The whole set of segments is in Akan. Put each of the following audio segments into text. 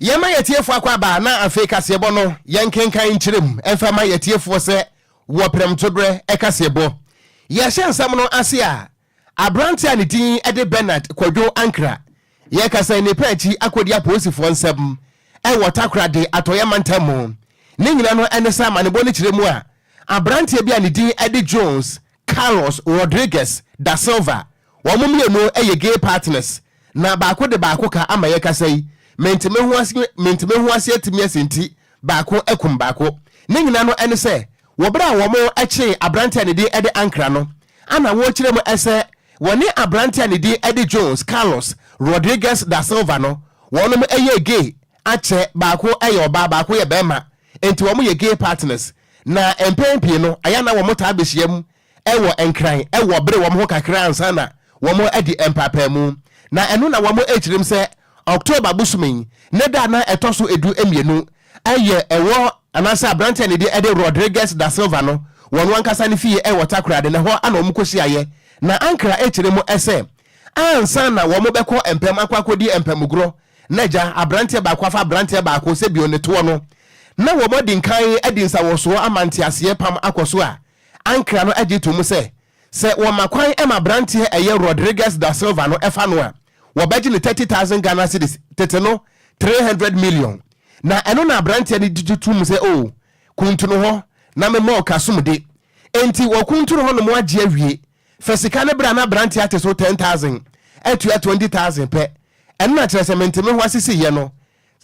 Yɛma yɛtiefoɔ akɔ aba na afei kaseɛbɔ no yɛnkenkan nkyerɛ mu ɛmfa ma yɛtiefoɔ sɛ wɔ prɛmtoberɛ ɛkaseɛbɔ. Yɛhyɛ nsɛm no ase a, aberante a ne din de Bernard Kwadwo Ankra, yɛkasa nnipa akyi akɔdi apolisifoɔ nsɛm ɛwɔ Takoradi Atɔeɛ mantam mu. Ne nyina no ɛne sɛ amanebɔ no kyerɛ mu a, aberanteɛ bi a ne din de Jones Carlos Rodriguez da Silva, wɔn mmienu yɛ gay partners, na baako de baako ka ama yɛkasa yi, menteme ho ase, menteme ho ase atumi ase nti baako akum baako. Ne nyina no ɛne sɛ wɔ berɛ a wɔn kyee aberanteɛ a ne din de Ankra no, ana wɔrekyerɛ mu sɛ wɔne aberanteɛ a ne din de Jones Carlos Rodriguez da Silva no, wɔnom yɛ gay akyɛ, baako yɛ ɔbaa, baako yɛ bɛrima, nti wɔn yɛ gay partners. Na mpɛn pii no ayɛ na wɔn taa bɛhyia mu ɛwɔ Nkran ɛwɔ bere wɔn ho kakra ansa na wɔn adi mpaapaamu. Na ɛno na wɔn akyerɛm sɛ October bosome yi ne da na ɛtɔ so 12 ɛyɛ ɛwɔ anaasɛ aberanteɛ ne de ɛde Rodriguez da Silva no, wɔn ankasa ne fie ɛwɔ Takoradi na hɔ ana wɔn kɔhyiaeɛ. Na Ankra akyerɛ mu ɛsɛ ansa na wɔn bɛkɔ mpɛm akɔ akɔdi mpɛmugorɔ na agya aberanteɛ baako afa aberanteɛ baako sɛ bio ne toɔ no, na wɔn adi nkan adi nsawɔsoɔ ama nteaseɛ pam akɔ so a, Ankra no agye to mu sɛ wɔma kwan ma aberanteɛ ɛyɛ Rodriguez da Silva no ɛfa no a, wɔbɛgye ne 30,000 Ghana cedis, tete no 300 million. Na ɛno na aberanteɛ no gye to mu sɛ o kuntunu hɔ na mema ɔkasom de. Enti wɔkuntunu hɔ nom agye awie fɛ sika no berɛ a na aberanteɛ ate so 10,000 atua 20,000 pɛ. Ɛno na kyerɛ sɛ menteme ho asesiyɛ no,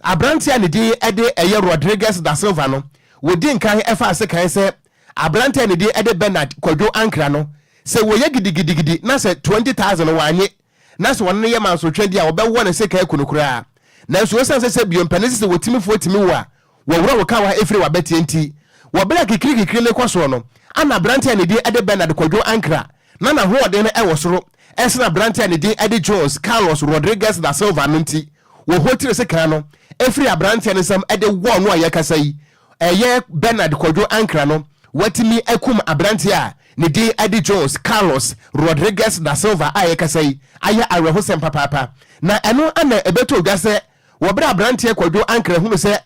aberanteɛ a ne din de ɛyɛ Rodriguez da Silva no, wɔdi nkan ɛfa ase kan sɛ aberanteɛ a ne din de Bernard Kwadwo Ankra no, sɛ wɔyɛ gidigidigidi na sɛ 20,000 wanye na sɛ wɔne no yɛ mansotwe di a, wɔbɛwɔ ne sika aku no koraa. Nanso ɛsiane sɛ bio mpɛne sɛ wɔtimifoɔ timi wo a wɔworɔ wo kawa ɛfiri wabɛteɛ nti, wɔberɛ a kikirikikiri ne kɔ soɔ no, ana aberanteɛ a ne din de Bernard Kwadwo Ankra na n'ahoɔden no ɛwɔ soro ɛsene aberanteɛ a ne din de Jones Carlos Rodriguez da Silva no nti, wɔhotiri sekan no ɛfiri aberanteɛ no nsam de wɔɔ no a yɛkasa yi, ɛyɛ Bernard Kwadwo Ankra no, watumi akum aberanteɛ a ne din de Jones Carlos Rodriguez da Silva a yɛkasa yi. Ayɛ awerɛhosɛm papaapa. Na ɛno ana ɛbɛtɔ odwa sɛ wɔberɛ aberanteɛ Kwadwo Ankra hunu sɛ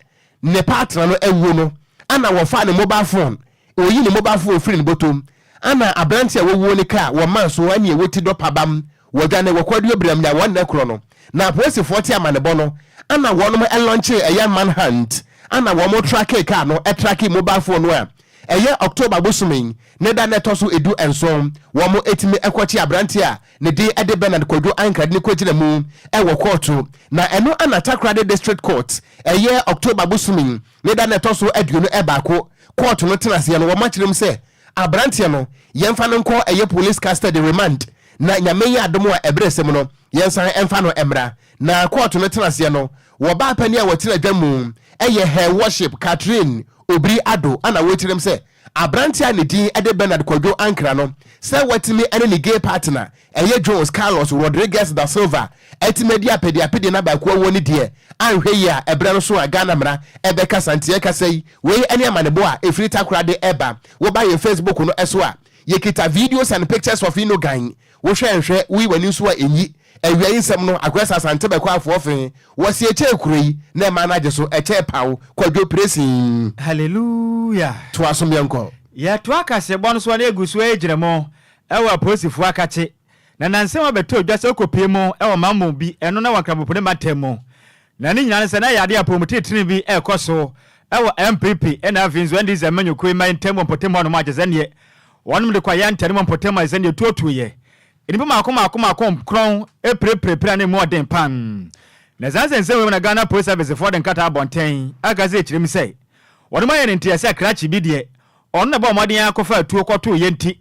ne partner no awuo no, ana wɔfa ne mobile phone, oyi ne mobile phone firi ne bɔtɔm, ana aberanteɛ a wɔwuo ne kaa wɔma so ɛne ɛwɔ ti dɔ pabam wɔdwane wɔkɔduo brɛm nya wɔn nnɛ korɔ no. Na apolisifoɔ te amanebɔ no, ana wɔnom ɛlaunche ɛyɛ manhunt, ana wɔn tracke kaa no, ɛtracke mobile phone no a ɛyɛ October bosome ne da na ɛtɔ so 17, wɔn etimi ɛkɔkye aberanteɛ a ne din ɛde Bernard Kwadwo Ankra de ne kɔgyina mu ɛwɔ kɔɔto. Na ɛno ana Takoradi District Court, ɛyɛ October bosome ne da na ɛtɔ so 21, kɔɔto no tena aseɛ no, wɔn akyerɛ mu sɛ aberanteɛ no yɛmfa no nkɔ ɛyɛ police custody remand, na Nyame yɛ adom a ɛberɛ sɛm no yɛnsan ɛmfa no mmra. Na kɔɔto no tena aseɛ no, wɔbaa pani a wɔtena adwa mu ɛyɛ Her Worship Catherine Obiri Ado ana wɔkyerɛm sɛ aberanteɛ a ne din de Bernard Kwadwo Ankra no, sɛ watumi ne ne gay partner ɛyɛ Jones Carlos Rodriguez da Silva atumi adi apɛdeapɛdeɛ na baako awuo no deɛ, anhwɛ yi a ɛberɛ no so a Ghana mmara ɛbɛkasa. Nti ɛkasa yi, wei ne amanebɔ a ɛfiri Takoradi ɛba. Woba yɛn Facebook no ɛso a, yɛkita videos and pictures of Inogan. Wohwɛ nhwɛ woyi w'ani nso a ɛnyi awia yi nsɛm no akɔyɛ sɛ Asante bɛkɔ afoɔ fe wɔsi ɛkyɛ kuro yi na ɛma no agye so ɛkyɛ paw Kwadwo Presin. Hallelujah. Toa so meɛnkɔ. Yɛtoa kaseɛbɔ no so a na ɛgu so gyina mu ɛwɔ apolisifoɔ akakye na nansɛm abɛtɔ dwa sɛ wokɔpie mu ɛwɔ mammo bi ɛno na wɔ Nkramopo ne mantam mu. Na ne nyinaa ne sɛ na yɛ adeɛ apɔmutiritini bi ɛrekɔ so ɛwɔ NPP ɛna afei nso NDC amanyɔkuo yi ma ntam wɔ mpɔtam hɔ nom akyɛ sɛ neɛ wɔnom de kɔ ayɛ ntɛne wɔ mpɔtam a sɛ neɛ tuotuoyɛ nnipa maako maako maako nkorɔn apirapirapira ne mu ɔden pan. Na saa nsɛnsɛm wei mu na Ghana Police Service foɔ de nkrataa abɔnten aka sɛ kyerɛ mu sɛ wɔnom ayɛ ne nteɛ sɛ krakye bi deɛ ɔno na bɔ ɔmmɔden akɔfa atuo kɔtoo yɛ nti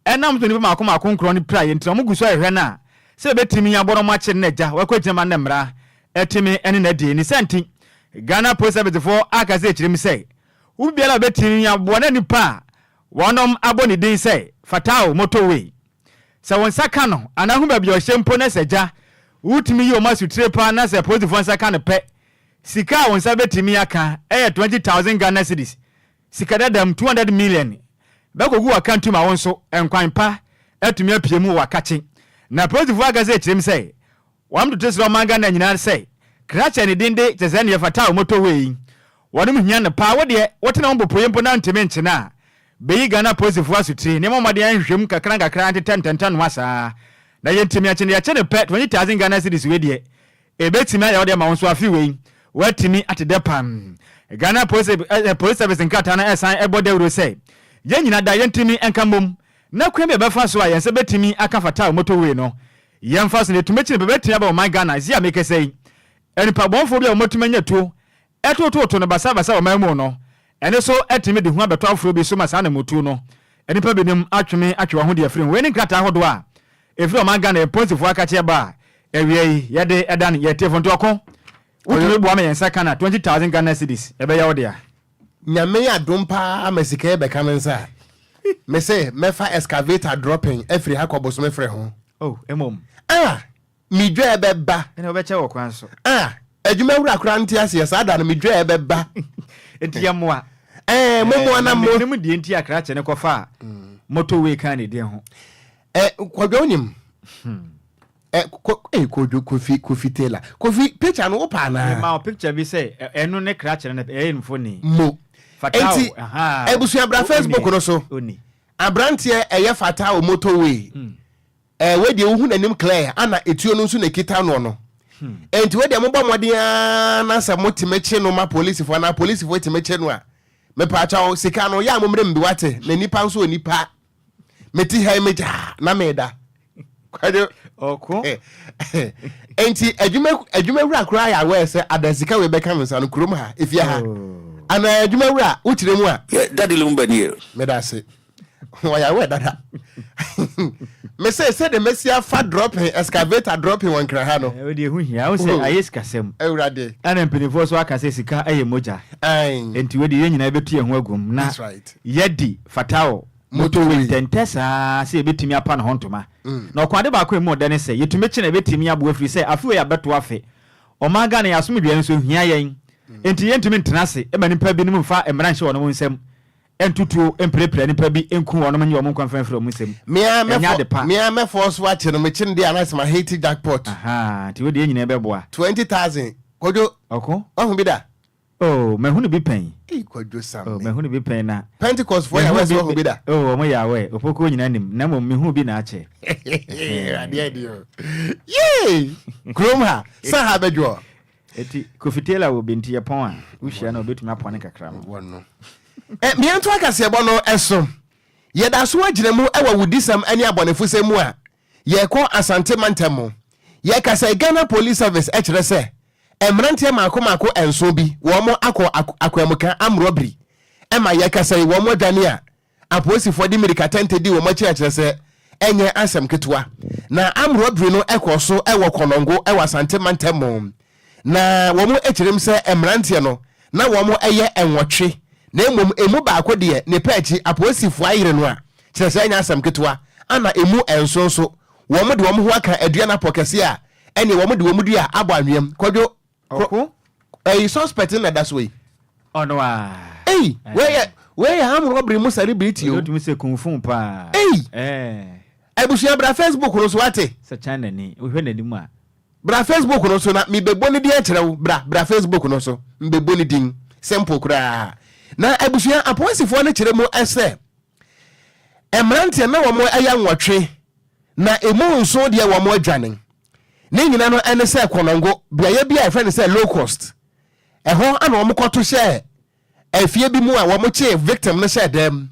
ɛnam so nnipa maako maako nkorɔn no pira yɛ nti na ɔmo gu so ahwehwɛ no a sɛ ɛbɛtumi abɔ no ɔmo akyere no agya wakɔ gyina ma ne mmara ɛtumi ɛne n'adi ne sɛ. Nti Ghana Police Service foɔ aka sɛ kyerɛ mu sɛ wo biara a bɛtumi aboa na nipa a wɔnom abɔ ne din sɛ Fatao Motorway, sɛ wɔn nsa ka no anaa ho baabi a ɔhyɛ mpo na sɛ gya wotumi yi wɔn asutire paa na sɛ polisifoɔ nsa ka no pɛ, sika a wɔn nsa bɛtumi aka ɛyɛ 20,000 Ghana cedis, sika dadam 200 million bɛkɔgu w'akantum a wɔn nso nkwan pa atumi apue mu wɔ akakye. Na polisifoɔ aka sɛ kyerɛ mu sɛ wɔn toto srɛ ɔman Ghana nyinaa sɛ Krakye a ne din de kyɛ sɛ neɛ fata a motorway yi wɔnom hia no paa. Wo deɛ wotena ho mpopoeɛ mpo na ntumi nkye no a, bɛyi Ghana apolisifoɔ asotire na yɛmmɔ mmɔden nhwehwɛ mu kakra nkakra ntetɛ ntɛntɛnoa saa na yɛntumi akye no. Yɛkye no pɛ, 20,000 Ghana cedis wei deɛ ɛbɛtumi ayɛ wo deɛ ma wo nso afe wei woatumi ate dɛ pam. Ghana Police Police Service nkrataa no ɛsan ɛbɔ dawuro sɛ yɛn nyina da yɛntumi nka mmom na kwan bi a yɛbɛfa so a yɛn nsa bɛtumi aka Fatal motorway no yɛmfa so na yɛtumi akyi no bɛbɛtumi aba ɔman Ghana seesei a mekasa yi nnipa bɔnfoɔ bi a wɔatumi anya tuo ɛtototo no basabasa wɔ ɔman mu no ɛno nso atumi de hu abɛtɔ afoforɔ bi so ma saa anamotuo no nnipa binom atweme atwe wɔn ho de afiri ho. Wei ne nkrataa ahodoɔ a ɛfiri ɔman Ghana yɛn polisifoɔ akakyeɛ ba a awia yi yɛde ɛdan yɛn atiefo nti ɔko wotumi boa ma yɛn nsa ka na 20,000 Ghana cedis ɛbɛyɛ wo dea. Nyame yɛ adom paa ma sika yi bɛka me nsa a, me se mɛfa excavator dropping afiri ha kɔ bosome frɛ ho. Oh, mmom. Ah! Me dwa ɛbɛba. Ɛna wobɛkyɛ wɔ kwan so. Ah! Adwuma wura koraa nte aseɛ saa da no me dwa ɛbɛba. Nti yɛ mmoa. Ɛɛ mo mmoa na mo. Menim deɛ nti a krakye no kɔfaa motorway kaa ne din ho. Ɛ Kwadwo wonim? Ɛ kɔ ee Kwadwo Kofi Kofi Taylor Kofi picture no wopɛ anaa? Mema wo picture bi sɛ ɛno ne krakye no ɛyɛ mfoni. Mo. Fatao Enti ahaa. abusua bra Facebook no so. Oni. Abranteɛ ɛyɛ Fatao motorway. Eh, wei deɛ wohu n'anim clear ana etuo no nso na ekita noɔ no. Enti wei deɛ mobɔ mmɔden ara na sɛ motumi kye no ma polisifoɔ anaa polisifoɔ tumi kye no a, mepaakyɛw sika no yɛ a mommrɛ me bi wate na nipa nso wɔ nipa. Mete ha yi megyaa na meda. Kwadwo. Ɔko. Enti adwuma adwumawura koraa yɛ aware sɛ ada sika wei bɛka me nsa no kurom ha efie ha. Oh. Anaa adwumawura wokyerɛ mu a. Yeah, Daddy Lumba nie. Meda ase. Wɔyɛ aware dada. Me se sɛ de mesi afa dropping excavator dropping wɔ nkran ha no. Wo deɛ ɛho hia. Wo sɛ ayɛ sikasɛm. Awurade. Ɛna mpanimfoɔ so aka sɛ sika yɛ mogya. Ae. Enti wei deɛ yɛn nyinaa yɛbɛtu yɛn ho agu mu na That's right. yɛadi Fatao motorway ntɛntɛ saa sɛ yɛbɛtumi apa ne ho ntoma. Na ɔkwan ade baako a ɛmu ɔdɛ ne sɛ yɛtumi kye na ɛbɛtumi aboa ɛfiri sɛ afe wei abɛto afe. Ɔman Ghana yɛn asomdwoeɛ nso hia yɛn. Enti yɛntumi ntena ase ma nnipa binom mfa mmara nhyɛ wɔn nsam nto tuo mpirapira nnipa bi nku wɔn nye wɔn nkwa mfa mfiri wɔn nsam. Me ara Ɛnyɛ mɛfɔ ade pa. me ara mɛfɔ so akye no mekye no deɛ anaasɛ ma hit jackpot. Ahaa nti wei deɛ yɛn nyinaa bɛboa. 20,000 Kwadwo Ɔko. wahu bi da? Oh mahunu bi pɛn. Ei Kwadwo Same. Oh mahunu bi pɛn na. Pentecost foɔ yɛ aware sɛ wahu bi da? Oh wɔn yɛ aware opokuo nyinaa nim na mmom mehuu bi na akyɛ. Adeɛ deɛ o. Yee! Kurom ha, sa ha bɛdwoɔ. Eti Kofi Taylor wɔ bi nti yɛpɔn a wohyia no a obetumi apɔne kakra ma. Wɔ no. Ɛ Meɛnto akaseɛbɔ no so. Yɛda so agyina mu wɔ awudisɛm ne abɔnefosɛm mu a yɛkɔ Asante mantam mu. Yɛkasa yi Ghana Police Service kyerɛ sɛ mmeranteɛ mmaako mmaako nson bi wɔn akɔ akwanmuka amrɔbiri ma yɛkasa yi wɔn adwane a Apolisifoɔ de mmirikatɛntɛ dii wɔn akyi a kyerɛ sɛ ɛnyɛ asɛm ketewa. Na amrɔbiri no kɔɔ so wɔ Kɔnɔngo wɔ Asante mantam mu. Na wɔn kyerɛm sɛ mmeranteɛ no na wɔn yɛ nwɔtwe na mmom emu baako deɛ ne pɛ akyi apolisifoɔ ayere no a kyerɛ sɛ ɛnyɛ asɛm ketewa ana emu nson nso wɔn de wɔn ho aka adua no apɔ kɛseɛ a ɛneɛ wɔn de wɔn dua abɔ anweam. Kwadwo Ɔko. Ɛyi suspect no na ɛda so yi. Ɔno a. Ei wei yɛ wei yɛ armed robbery mu celebrity o. Otumi sɛ kung fu paa. Ei. Ɛɛ. Abusua bra Facebook no so wate. Sɛ China ni wohwɛ n'anim a. Bra Facebook no so na mebɛbɔ ne din akyerɛ wo bra bra Facebook no so mbɛbɔ ne din simple koraa na abusua apolisifoɔ no kyerɛ mu sɛ mmeranteɛ na wɔn ɛyɛ nwɔtwe na emu nson deɛ wɔn adwane ne nyina no ɛne sɛ kɔnɔngo beaeɛ bi a yɛfrɛ no sɛ low cost ɛhɔ ana wɔn kɔto hyɛ afie bi mu a wɔn kyee victim no hyɛ dɛm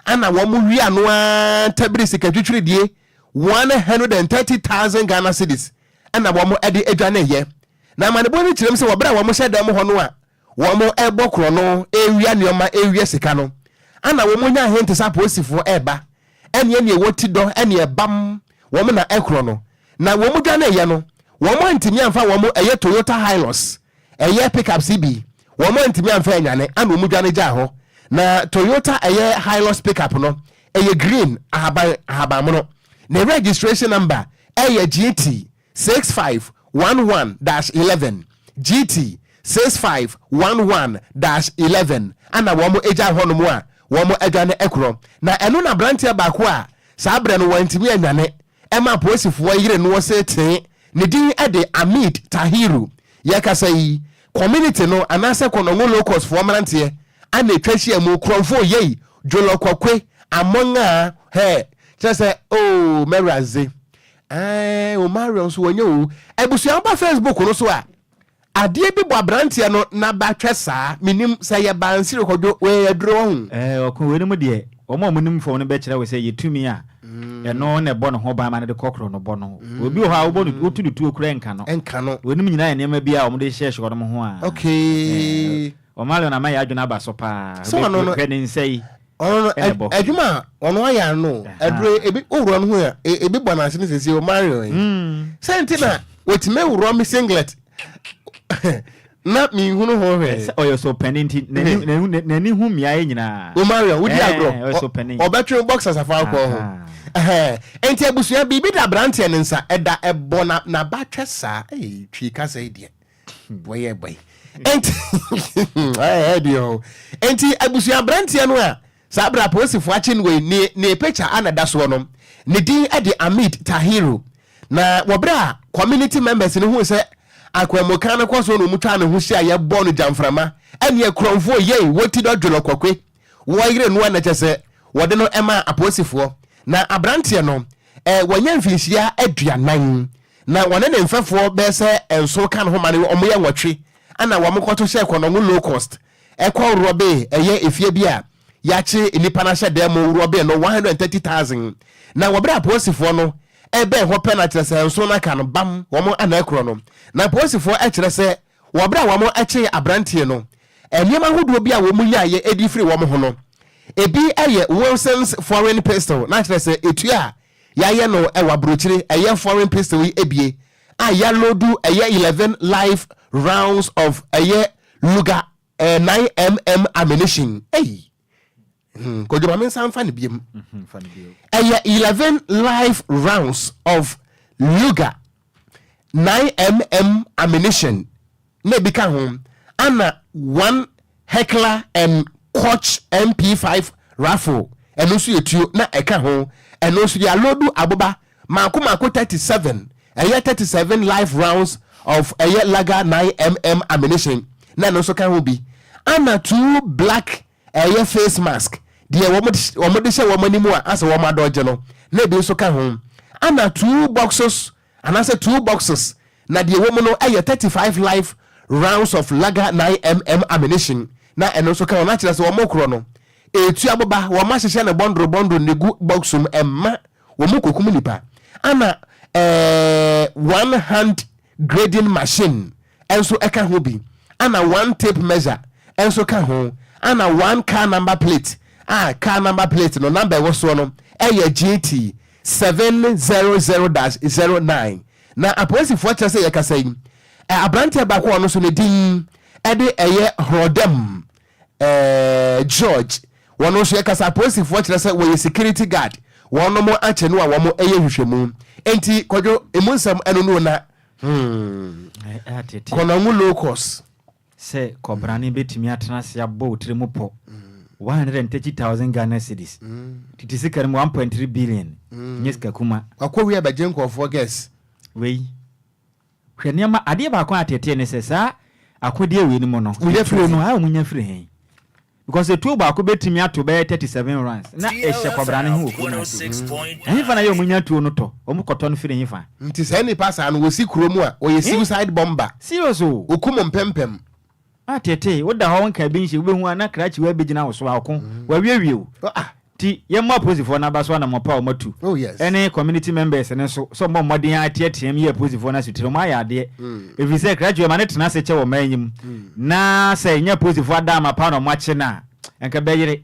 ana wɔn wia no ara ntabiri sika twitwiridie 130,000 Ghana cedis ɛna wɔn de adwane yɛ na amanebɔ no kyerɛm sɛ wɔbrɛ a wɔn hyɛ dɛm hɔ no a wɔrebɔ korɔno, rewia nneɛma, rewia sika no, ana wɔn nya hint sɛ apolisifoɔ reba, ɛneɛ neɛ ɛwɔ ti dɔ ɛne ɛbam wɔn na ɛkorɔ no, na wɔn dwaneeɛ no, wɔn antumi amfa wɔn ɛyɛ Toyota Hilux, ɛyɛ pickups yi bi, wɔn antumi amfa anyane, ana wɔn dwane gyaa hɔ, na Toyota ɛyɛ Hilux pickup no, ɛyɛ green, ahaban, ahabanmono, ne registration number ɛyɛ GT 6511-11, GT, 6511-11, ɛna wɔn gyae hɔnom a wɔn adwane korɔ. Na ɛno na aberanteɛ baako a saa berɛ no wantumi annwane ma apolisifoɔ yere noɔ see tee, ne din de Amid Tahiru. Yɛkasa yi, community no anaasɛ Konongo Locust foɔ mmeranteɛ ana atwa ahyia mu, Kurɔmfoɔ yei, Dwolɔkɔkwe, Amɔngaa, hɛ, kyerɛ sɛ, oh, mɛwuradze, ɛɛ, Omarion nso wɔnyɛ o. Abusua ba Facebook no so a, adeɛ bi bɔ aberanteɛ no n'abatwɛ saa, menim sɛ yɛ bansere kɔdwo, wei aduro wahu. Ɛɛ, ɔko wei no mu deɛ, wɔn a wɔnim fam no bɛkyerɛ wo sɛ yɛ tumi a ɛno na ɛbɔ ne ho ban ma no de kɔ korɔ no bɔ no. Obi wɔ hɔ a wobɔ no, wotu no tuo koraa nka no. Ɛnka no. Weinom nyinaa yɛ nneɛma bi a wɔde hyehyɛ wɔn ho a. Okay. Ɛɛ, Omalion ama yɛn adwene aba so paa. Sɛ ɔno no. Hwɛ ne nsa yi. Ɔno no, Ɛna ɛbɔ. adwuma a ɔno ayɛ ano, aduro ebi wowura no ho a, ebi bɔ n'ase no sɛsi Omarion yi. Sɛ nti na wɔtumi worɔ me singlet na menhunu ho hwee. Sɛ ɔyɛ so panin nti n'ani n'ani n'ani hu mmeaeɛ nyinaa. Omarion, wodi agorɔ. Ɔyɛ so panin. Ɔbɛtwe boxers afa akɔ ho. Nti abusua, biribi da aberanteɛ ne nsa, ɛda ɛbɔ na n'abatwɛ saa. Ei, Twi kasa yi deɛ, wɔyɛ bɔyi. Nti, ɛyɛ deɛ o. Nti abusua, aberanteɛ no a saa berɛ apolisifoɔ akye no wei, ne picture a na ɛda soɔ no, ne din de Amid Tahiru. Na wɔ berɛ a community members no hui sɛ akwanmukan no kɔ so na wɔtwaa ne ho hyia yɛbɔɔ no gyamframa, ɛneɛ kurɔmfoɔ yei wɔti dɔ dwolɔ kɔkwe wɔyere no a na kyɛ sɛ wɔde no maa apolisifoɔ. Na aberanteɛ no eh, wɔnyɛ mfinhyia 40 na wɔne ne mfɛfoɔ bɛyɛ sɛ nson ka ne ho ma no wɔyɛ 8 ɛna wɔn kɔto hyɛ Kɔnɔngo low cost ɛkɔ rɔbe ɛyɛ efie bi a yɛakye nnipa no ahyɛ dan mu rɔbe no 130,000. Na wɔberɛ apolisifoɔ no ɛbɛn hɔ pɛ na kyerɛ sɛ nson no aka no bam wɔn ana ɛkorɔ no. Na apolisifoɔ ɛkyerɛ sɛ wɔberɛ a wɔn ɛkyee aberanteɛ no, nneɛma ahodoɔ bi a wɔn nyaeɛ ɛdi firi wɔn ho no, ebi ɛyɛ Wilson's foreign pistol, na kyerɛ sɛ etua a yɛayɛ no ɛwɔ aburokyire, ɛyɛ foreign pistol yi ebie a yɛalodu ɛyɛ 11 live rounds of ɛyɛ Luger 9mm ammunition. Ei, Kwadwo, ma me nsa mfa no biem. Ɛyɛ 11 live rounds of Luger 9mm ammunition na ebi ka ho, ana one Heckler and Koch MP5 rifle, ɛno nso yɛ tuo na ɛka ho, ɛno nso yɛalodu aboba mako mako 37, ɛyɛ 37 live rounds of ɛyɛ Luger 9mm ammunition na ɛno nso ka ho bi, ana two black ɛyɛ face mask, deɛ wɔn de hyɛ wɔn anim a asɛ wɔn adɔgye no, na ebi nso ka ho, ana two boxes anaasɛ two boxes na deɛ ɛwɔ mu no ɛyɛ 35 live rounds of Luger 9mm ammunition na ɛno nso ka ho. Na kyerɛ sɛ wɔn korɔ no etu aboba wɔn ahyehyɛ no bɔndoro bɔndoro na egu box mu ɛma wɔn kokum nipa, ana one hand grading machine nso ɛka ho bi, ana one tape measure nso ka ho, ana one car number plate a car number plate no number ɛwɔ soɔ no ɛyɛ GT 700-09. Na apolisifoɔ kyerɛ sɛ yɛkasa yi, aberanteɛ baako a ɔno nso ne din ɛde ɛyɛ Hrodem George, wɔn nso yɛkasa apolisifoɔ kyerɛ sɛ wɔyɛ security guard, wɔn mo akyɛ no a wɔn ɛyɛ nhwehwɛmu. Enti Kwadwo, emu nsɛm ɛno no na Kɔnɔngo low cost. Sɛ kɔbrane bɛtumi atena ase abɔ wo tiri mu pɔ 130,000 Ghana cedis, tete sika no mu 1.3 billion, nyɛ sika kuma. Wakɔ wie abɛgye nkurɔfoɔ gas. Wei hwɛ nneɛma, adeɛ baako a atetee ne sɛ saa akodeɛ wei no mu no Wonya firi etuo no a wɔnya firi hɛn? Because etuo baako bɛtumi ato bɛyɛ 37 rounds na ɛhyɛ kɔbrane ho wɔ kurom ase. Ɛhefa na yɛ wɔn nya tuo no tɔ? Wɔn kɔtɔ no firi hefa? Nti saa nipa saa no wɔsi kuro mu a ɔyɛ suicide bomber. Serious o. Okum mpɛmpɛm. Atete woda hɔ nka bi nhyɛ wobɛhu a na krakye wa bɛgyina wo so a ɔko wawiewie o. Nti yɛmmɔ apolisifoɔ no aba so anammɔpa a wɔatu. Oh yes. Ɛne community members no nso sɛ ɔmmɔ mmɔden ateateam yi apolisifoɔ no asotire, wɔn ayɛ adeɛ. Ɛfiri sɛ krakye ma ne tena ase kyɛ wɔ man yi mu. Na sɛ ɛnyɛ apolisifoɔ ada ama pa na wɔn akye no a, nka bɛyere.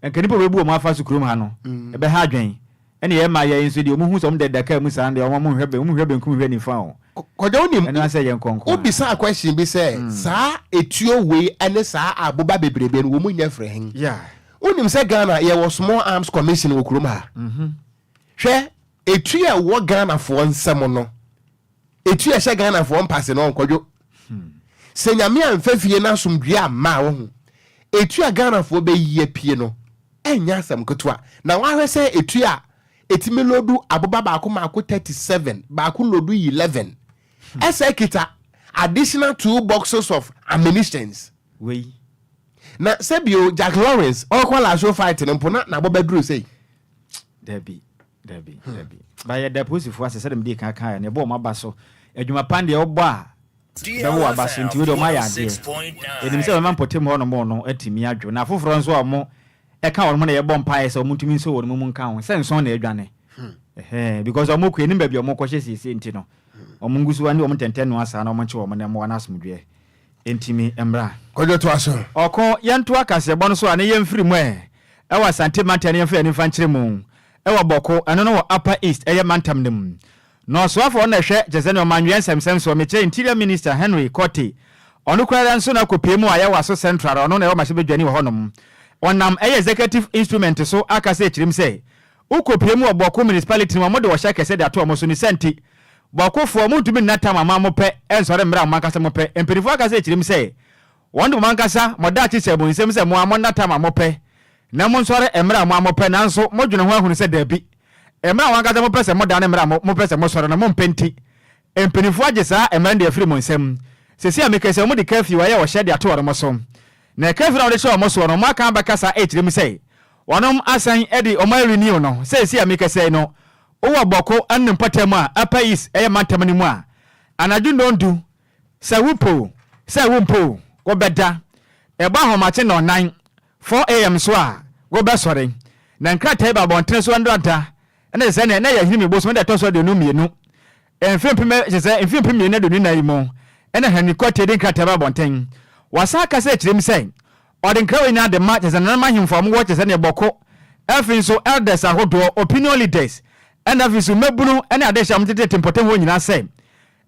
Nka nnipa bɛbu wɔn afa so kurom ha no, ɛbɛha adwene. Ɛne yɛn mmaa yɛn nso deɛ wɔn hu sɛ wɔn deda kaa mu saa no deɛ wɔn nhwɛ wɔn nhwɛ benkum nhwɛ nifa o. Kwadwo, wonim, Ɛno asɛ yɛn kɔnkɔn a. wobisaa question bi sɛ saa etuo wei ne saa aboba bebrebe no wɔn nya firi hen? Wonim sɛ Ghana yɛwɔ small arms commission wɔ kurom ha? Hwɛ, etuo a ɛwɔ Ghanafoɔ nsam no, etuo a ɛhyɛ Ghanafoɔ mpase no, Kwadwo, sɛ Nyame amfa fie no asomdwoeɛ amma a, wohu, etuo a Ghanafoɔ bɛyi apue no, ɛnyɛ asɛm ketewa. Na woahwɛ sɛ etuo a ɛtumi lodu aboba baako mmaako 37, baako lodu 11, ɛsɛ kita. Additional two boxes of ammunitions. Wei. Na sɛbio Jack Lawrence ɔkɔ last fight no mpo na n'abɔ bɛduru sei. Dabi, dabi, dabi. Ba yɛda apolisifoɔ ase sɛdeɛ mede kan kaeɛ no, yɛbɔ wɔn aba so. Adwuma pa deɛ wobɔ a, bɛbɔ w'aba so nti wei deɛ wɔayɛ adeɛ. Yɛnim sɛ bɛma mpɔtam hɔnom no atumi adwo. Na afoforɔ nso a wɔn ɛka wɔn ho na yɛbɔ mpaeɛ sɛ wɔntumi nso wɔn mu nka ho sɛ nson na adwane. Ɛhɛn, because wɔn kɔ yɛnim baabi a wɔn kɔhyɛ siesie nti no, wɔn ngu so ne wɔn ntɛntɛn noa saa na wɔn nkye wɔn na mmoa no asomdwoeɛ ntumi mmra. Kwadwo toa so. Ɔko, yɛntoa kaseɛbɔ no so a na yɛmfiri mu ɛ, ɛwɔ Asante mantam na yɛmfa yɛn ani mfa nkyerɛ mu ɛwɔ Bɔko, ɛno no wɔ Upper East ɛyɛ mantam no mu. Na ɔsoafoɔ no na ɛhwɛ kyerɛ sɛ nea ɔmanwea nsɛmsɛm soɔ, mekyerɛ Interior Minister Henry Quartey, ɔno koraa ara nso na akɔpue mu wɔ Ayawaso Central, ɔno na ɛwɔ mmarahyɛbadwani wɔ hɔnom. Ɔnam ɛyɛ Executive Instrument so akasa akyerɛ mu sɛ, wokɔpue mu wɔ Bawku Municipality no mu a, wɔde ɔhyɛ kɛseɛ de ato wɔn so, ne saa nti, Bawkufoɔ, montumi nna tam a mo ara mopɛ nsɔre mmerɛ a mo ankasa mopɛ. Mpanimfoɔ akasa akyerɛ mu sɛ, wɔn de mo ankasa mo daakye hyɛ mo nsam sɛ mo ara monna tam a mopɛ na monsɔre mmerɛ a mo ara mopɛ, nanso modwene ho ahunu sɛ dabi, Mmerɛ a mo ankasa mopɛ sɛ moda ne mmerɛ a mopɛ sɛ mosɔre no, mompɛ nti, mpanimfoɔ agye saa mmara no de afiri mo nsam. Seesei a meka yi, sɛ wɔde curfew ayɛ ɔhyɛ de ato wɔn so, na curfew no a wɔde hyɛ wɔn soɔ no, wɔaka abɛkasa rekyerɛ mu sɛ wɔnom asan de wɔn arenew no. Seesei a mekasa yi no, wowɔ Bawku ne ne mpɔtam a Upper East yɛ mantam no mu a, anadwo nnɔndu, sɛ wopɛ o, sɛ wompɛ o, wobɛda. Ɛbɔ ahomakye nnɔnnan, 4 a.m. so a, wobɛsɔre, na nkrataa yi ba abɔntene so nnora da, ɛna kyerɛ sɛ na ɛyɛ Ahinime bosome da ɛtɔ so 22, mfe mpem kyerɛ sɛ mfe 2024 yi mu, ɛna Henry Quartey de nkrataa ba abɔnten. Wasan akasa akyerɛ mu sɛ, ɔde nkra wei nyinaa de ma kyerɛ sɛ nananom ahemfo a wɔwɔ kyerɛ sɛ neɛ Bɔko, afei nso elders ahodoɔ, opinion leaders, ɛna afei nso mmabunu ne adehye a wɔtetete mpɔtam hɔ nyinaa sɛ,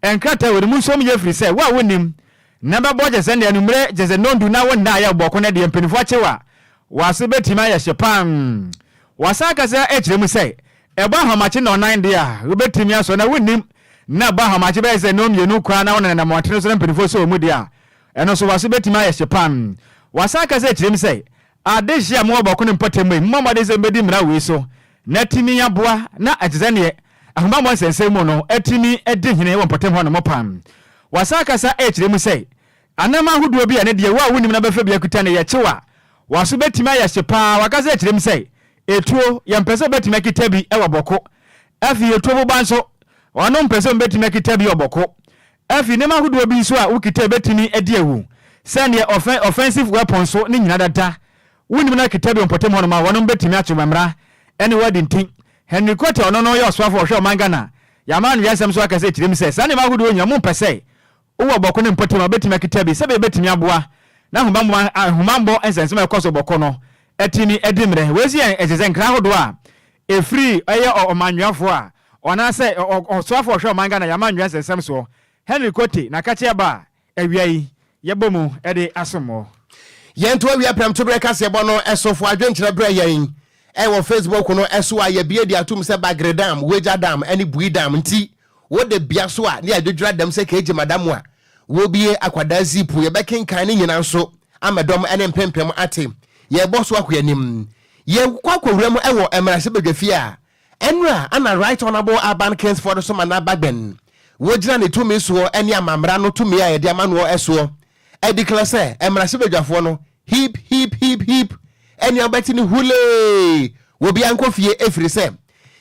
Nkrataa wei no mu nso yɛ firi sɛ wo a wonnim na bɛbɔ kyɛ sɛ nnɛ anwummerɛ kyɛ sɛ nnɔndu na wo nna ayɛ bɔko no deɛ mpanimfoɔ akye wo a w'ase bɛtumi ayɛ hye paa. Wɔasan akasa akyerɛ mu sɛ ɛbɔ ahomakye nnɔnnan deɛ a wobɛtumi asɔ na wonnim na ɛbɔ ahomakye bɛyɛ sɛ nnɔnmienu koraa na wonenam mmɔntene so na mpanimfoɔ sɔ wo mu deɛ a ɛno nso w'aso bɛtumi ayɛ hye paa. Wɔasan akasa akyerɛ mu sɛ Adehye a mowɔ bɔko ne mpɔtam yi, mommɔ mmɔden sɛ mubedi mmara wei so na atumi aboa na ɛte sɛ neɛ ahobammɔ nsɛnsɛm mu no atumi adi hene wɔ mpɔtam hɔ nom paa. Wɔasan akasa rekyerɛ mu sɛ, Anam ahodoɔ bi a ɛne deɛ wo a wonnim no abɛfa bi akuta no yɛ kyew a, w'aso bɛtumi ayɛ hye paa. Wɔakasa akyerɛ mu sɛ, Etuo, yɛmpɛ sɛ wobɛtumi akita bi wɔ bɔko. Afei etuo boba nso, wɔnom mpɛ sɛ wɔbɛtumi akita bi wɔ bɔko. Afei nneɛma ahodoɔ bi nso a wokita a ɛbɛtumi adi awu, sɛ neɛ ɔfɛ offensive weapon so ne nyina dada wonim no akita bi wɔ mpɔtam hɔnom a wɔnom bɛtumi akye wo mmara ne wo adi nti Henry Quartey a ɔno no yɛ ɔsoafoɔ a ɔhwɛ ɔman Ghana yɛama no wiasɛm so akasa akyire mu sɛ saa nneɛma ahodoɔ nyina mompɛ sɛ wowɔ bɔko ne mpɔtam a wobɛtumi akita bi sɛdeɛ ɛbɛtumi aboa na ahobammɔ ahobammɔ nsɛnsɛm a ɛkɔ so bɔko no atumi adi mmerɛ. Wei nso yɛ ɛkyerɛ sɛ nkra ahodoɔ a ɛfiri ɛyɛ ɔmanweafoɔ a ɔnaasɛ ɔsoafoɔ a ɔhwɛ ɔman Ghana yɛama nwea nsɛnsɛm soɔ Henry Quartey n'akakye aba a awia yi yɛbɔ mu de asom mo. Yɛnto awia prɛmtoberɛ kaseɛbɔ no so fo adwenkyerɛ brɛ yɛn wɔ Facebook no so a yɛabue de atom sɛ Bagre Dam, Weija Dam ne Bui Dam nti wode bea so a ne yɛadwedwera dam sɛ Keegye Madamu a wɔbue akwadaa zipu yɛbɛkenkan ne nyina nso ama dɔm ne mpempem ate yɛbɔ so akɔ anim yɛkɔ akɔwura mu wɔ mmarahyɛbadwafie a Ɛnora ana Right Honourable Alban Kingsford Somana Bagbin wogyina ne tumi soɔ ne amammra no tumi a yɛde ama noɔ soɔ adeclare sɛ mmarahyɛbadwafoɔ no hip hip hip hip ɛnea wobɛte ne hulee obiara nkɔ fie ɛfiri sɛ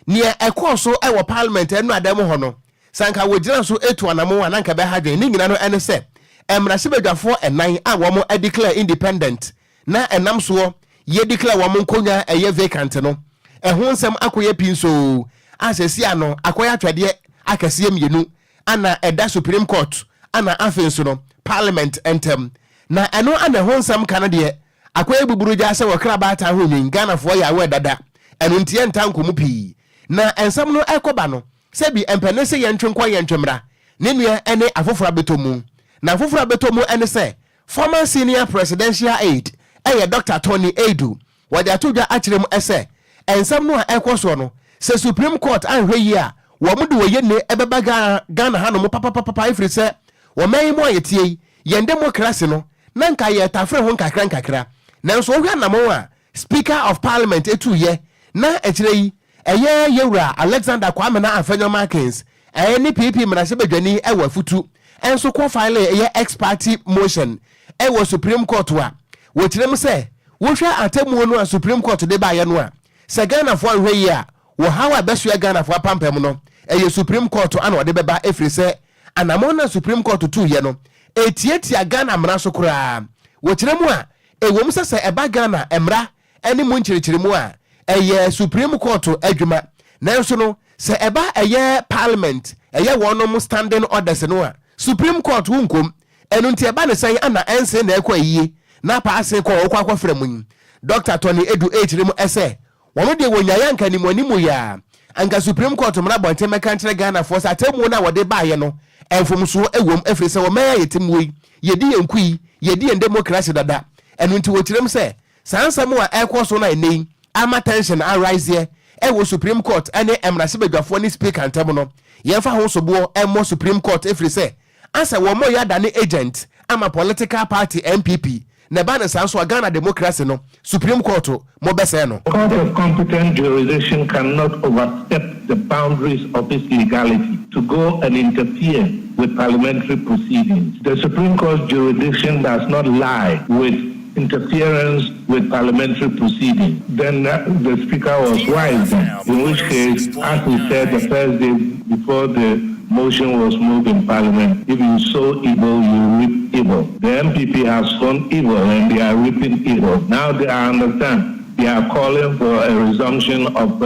nea ɛkɔɔ so wɔ parliament ɛnora da mu hɔ no sɛ anka wogyina so tu anamon a na anka ɛbɛha dwen ne nyina no ɛne sɛ mmarahyɛbadwafoɔ ɛnan a wɔn adeclare independent na ɛnam soɔ yɛ declare wɔn nkonnwa a ɛyɛ vacant no, ɛho nsɛm akɔyɛ pinsoo a seesei ano akɔyɛ atwɛdeɛ akɛseɛ mmienu ana ɛda Supreme Court ana afei nso no Parliament ntam. Na ɛno ana ɛho nsɛm ka no deɛ akɔyɛ buburugyaa sɛ wɔkra baatan ho nwi, Ghanafoɔ yɛ aware dada, ɛno nti yɛntaa nkɔ mu pii. Na nsɛm no ɛrekɔba no, sɛbi ɛmpɛ ne sɛ yɛntwe nkɔ yɛntwe mmra, ne nua ne afoforɔ abɛtɔ mu. Na afoforɔ abɛtɔ mu ne sɛ Former Senior Presidential Aide yɛ Dɔkta Tony Aidoo. Wɔde ato dwa akyerɛ mu sɛ, nsɛm no a ɛrekɔ soɔ no, sɛ Supreme Court anhwɛ yie a, wɔn de wɔyɛ nne bɛba Ghana hanom papapapa ɛfiri sɛ, ɔman yi mu a yɛteɛ yi, yɛn demokrasi no, na nka yɛretafere ho nkakra nkakra. Nanso wohwɛ anamɔn a Speaker of Parliament tuiɛ na akyire yi ɛyɛ Yɛwura Alexander Kwamena Afenyo Markins ne PP mmarahyɛbadwani wɔ afutu. nso kɔ file ɛyɛ ex parte motion ɛwɔ Supreme Court a wɔkyerɛ mu sɛ wohwɛ atemmuo no a Supreme Court de baeɛ no a, sɛ Ghanafoɔ anhwɛ yie a, wɔhaw a ɛbɛsoa Ghanafoɔ apampam no, ɛyɛ Supreme Court ana ɔde bɛba, ɛfiri sɛ anammɔn no a Supreme Court tuiɛ no ɛtiatia Ghana mmara so koraa. Wɔkyerɛ mu a, ɛwom sɛ ɛba Ghana mmara ne mu nkyerɛkyerɛmu a, ɛyɛ Supreme Court adwuma, nanso no sɛ ɛba ɛyɛ Parliament, ɛyɛ wɔnom standing orders no a, Supreme Court wo nkom. Ɛno nti ɛba ne sɛn ana ɛnse na ɛkɔ ayie na paase kɔ ɔkɔ akɔfrɛ mu yi? Dr Tony Aidoo ɛkyerɛ mu ɛsɛ wɔn deɛ wɔnyaeɛ anka animuanimu yɛ a, anka Supreme Court mmara abɔnten mɛka nkyerɛ Ghanafoɔ sɛ atemmuo no a wɔde baeɛ no, mfomsoɔ ɛwom, ɛfiri sɛ ɔman a yɛte muo yi, yɛdi yɛn kui, yɛdi yɛn democracy dada. Ɛno nti wɔkyerɛ mu sɛ saa nsɛm a ɛkɔ so no a ɛnɛ yi ama tension ariseɛ ɛwɔ Supreme Court ɛne mmarahyɛbadwafoɔ ne Speaker ntam no, yɛmfa ho soboɔ ɛmmɔ Supreme Court, ɛfiri sɛ asɛ wɔn mo yɛ adane agent ama political party NPP, na ɛba ne saa nso a, Ghana democracy no, Supreme Court mo bɛsɛɛ no. Court of competent jurisdiction cannot overstep the boundaries of its legality to go and interfere with parliamentary proceedings. The Supreme Court's jurisdiction does not lie with interference with parliamentary proceedings. Then the Speaker was wise then, in which case, as we said the first day before the motion was moved in Parliament, if you sow evil, you reap evil. The NPP has sown evil and they are reaping evil. Now they understand. They are calling for a resumption of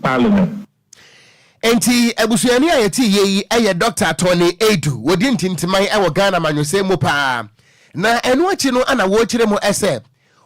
Parliament. Nti abusuani a yɛte yie yi yɛ Dr Tony Aidoo. Wɔdi ntintiman wɔ Ghana manyɔsɛm mu paa, na ɛno akyi no ana wɔrekyerɛ mu sɛ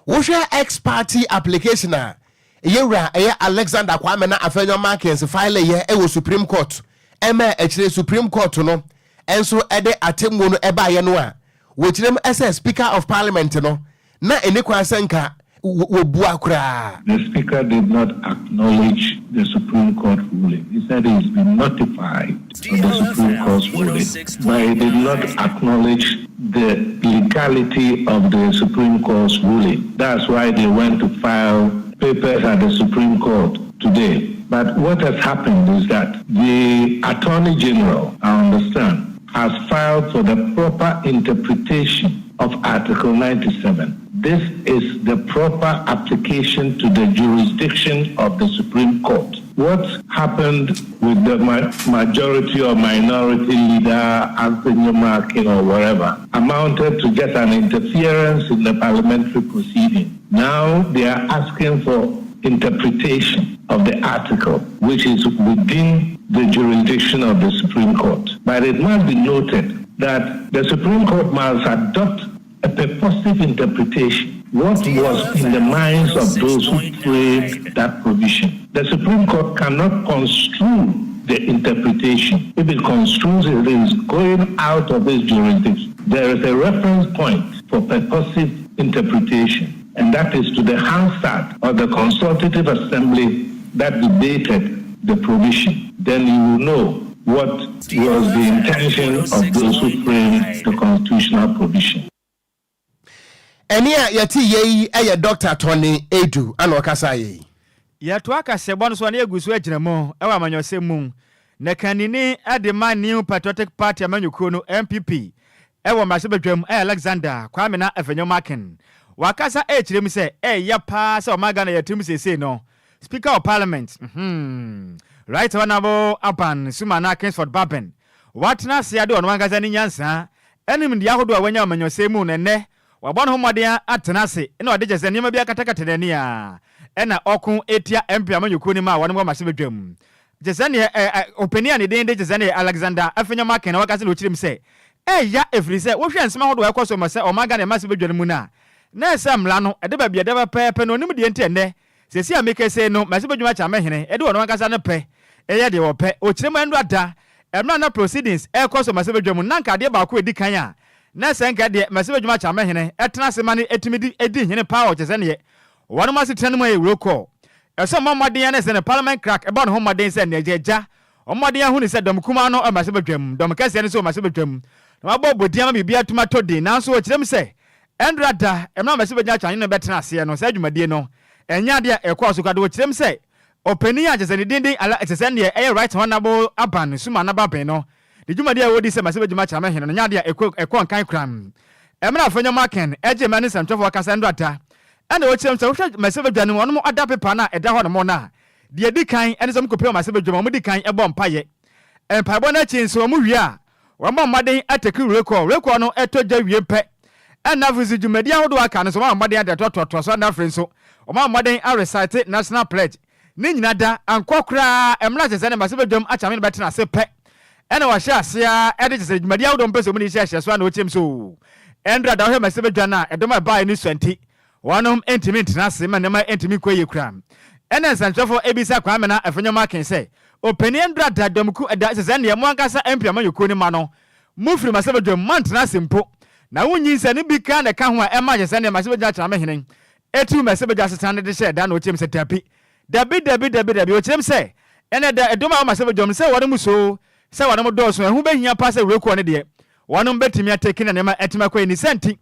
wohwɛ ex parte application a yɛwura ɛyɛ Alexander Kwame na Afenyo Markins file yɛ ɛwɔ Supreme Court, ɛma akyire Supreme Court no nso ɛde atemmuo no ɛbaeɛ no a, wɔkyerɛ mu sɛ Speaker of Parliament no na ɛni kwan sɛ nka wɔbua koraa. The Speaker did not acknowledge the Supreme Court ruling. He said he's been notified of the Supreme Court's ruling, but he did not acknowledge the legality of the Supreme Court's ruling. That's why they went to file papers at the Supreme Court today. But what has happened is that the Attorney General, I understand, has filed for the proper interpretation of Article 97. This is the proper application to the jurisdiction of the Supreme Court. What happened with the majority or minority leader, Anthony Markin or whatever, amounted to just an interference in the parliamentary proceeding. Now they are asking for interpretation of the article, which is within the jurisdiction of the Supreme Court. But it must be noted that the Supreme Court must adopt a purposive interpretation. What was in the minds of those who framed that provision? The Supreme Court cannot construe the interpretation. If it construes it, it is going out of its jurisdiction. There is a reference point for purposive interpretation, and that is to the Hansard of the Consultative Assembly that debated the provision. Then you will know what was the intention of those who framed the constitutional provision. Ɛne a yɛte yɛ yi yɛ Dr Tony Aidoo ana ɔkasa yɛ yi. Yɛtoa kasɛbɔ no so a, na yɛgu so agyina mu wɔ amanyɔsɛm mu, na kanini de ma New Patriotic Party amanyɔkuo no, NPP, ɛwɔ mmarahyɛbadwam ɛyɛ Alexander Kwame na Afenyo Markin. Wakasa ɛrekyerɛ mu sɛ ɛyɛ paa sɛ ɔman Ghana yɛte seesei no, Speaker of Parliament, Right Honourable Alban Sumana Kingsford Bagbin, watena ase ade ɔno ankasa ne nyansa ɛne nimdeɛ ahodoɔ a wanya amanyɔsɛm mu no, ɛnnɛ wabɔ ne ho mmɔden atena ase na ɔde kyɛ sɛ nneɛma bi akatakata n'ani a ɛna ɔko etia MP amanyɔkuo no mu a wɔn wɔ mmarahyɛbadwam, kyɛ sɛ neɛ ɛ ɔpanin a ne din de kyɛ sɛ neɛ Alexander Afenyo Markin na wakasa na ɔkyerɛ mu sɛ ɛya, ɛfiri sɛ wohwɛ nsɛm ahodoɔ a ɛkɔ so ma sɛ ɔman Ghana mmarahyɛbadwa no mu no a, na ɛsɛ mmara no ɛde baabi a ɛda pɛpɛɛpɛ no, onim deɛ nti ɛnnɛ sɛsi a mekɛsɛ no mmarahyɛbadwam akyɛ amɛhene ɛde ɔno ankasa no pɛ ɛyɛ deɛ wɔpɛ. Ɔkyerɛ mu ɛno ada ɛmmerɛ na proceedings ɛkɔ so mmarahyɛbadwa mu na nka adeɛ baako a ɛdi kan a na sɛ nka deɛ mmarahyɛbadwam akyɛ amɛhene ɛtena ase ma no ɛtumi di ɛdi hene paa, ɔkyɛ sɛ neɛ wɔnom asetena no mu ayɛ roll call, ɛsɛ ɔmmɔ mmɔden ne sɛ ne Parliament clerk ɛbɔ ne ho mmɔden sɛ nea agya ɔmmɔden ahu ne sɛ dɔm kumaa no mmarahyɛbadwam, dɔm kɛseɛ no nso mmarahyɛbadwam na wabɔ bɔdin ama biribi atumi atɔ din. Nanso ɔkyerɛ mu sɛ ɛndra da ɛmmerɛ mmarahyɛbadwam atwa no bɛtena aseɛ no, saa dwumadie no ɛnyɛ adeɛ a ɛkɔɔ so kado. Ɔkyerɛ mu sɛ ɔpanin a kyɛ sɛ ne dindin ala kyɛ sɛ neɛ ɛyɛ Right Honourable Alban Sumana Bagbin no de Ne dwumadi a wɔdi sɛ mmarahyɛbadwam akyerɛmahene no nyɛ ade a ɛkɔ nkan koraa. Mmerɛ a Afenyo-Markin gyee mmaa ne nsɛmtwerɛfoɔ kasa nnora da na ɔkyerɛ mu sɛ wohwɛ mmarahyɛbadwa no mu wɔnom ɔda pepa no a ɛda hɔ nom no a, deɛ ɛdi kan ne sɛ wɔkɔpue wɔ mmarahyɛbadwam a wɔdi kan bɔ mpaeɛ. Mpaebɔ no akyi nso wɔwie a wɔbɔ mmɔden atake roll call. Roll call no tɔ gya wie pɛ na afei nso dwumadi ahodoɔ a aka no nso wɔabɔ mmɔden de atoatoa so na afei nso wɔabɔ mmɔden arecite National Pledge. Ne nyina da, ankɔ koraa, mmra kyesɛ ne mmarahyɛbadwam akyame no bɛtena ase pɛ na wɔahyɛ ase ara de kyesɛ dwumadi ahodoɔ mpɛ sɛ wɔn hyɛ hyɛ so ara na wɔkyerɛm sɛ oo ɛndra da wohwɛ mmarahyɛbadwa no a ɛdɔm a ɛbaeɛ no sua nti wɔnom ntumi ntena ase ma nneɛma ntumi nkɔ yie koraa. Ɛna nsɛnkyerɛfoɔ ɛbisa Kwame na Afenyo Markin sɛ ɔpanin ɛndra da dɔmku da kyesɛ ɛndeɛ mo ankasa MP amanyɔkuo no mma no mo firi mmarahyɛbadwam moantena ase mpo na wonyinsɛn no bi koraa na ɛka ho a ɛma kyesɛ ɛndeɛ mmarahyɛbadwa akyerɛmahene Etuu mmarahyɛbadwa asetena no de hyɛɛ da na ɔkyerɛm sɛ, Dabi, dabi, dabi, dabi, dabi. Ɔkyerɛm sɛ, Ɛnnɛ da, ɛdɔm a ɛwɔ mmarahyɛbadwam no, sɛ wɔnom so, sɛ wɔnom dɔɔso, ɛho bɛhia paa sɛ werɛkuo no deɛ, wɔnom bɛtumi atake na nneɛma atumi akɔ yie. Ne saa nti,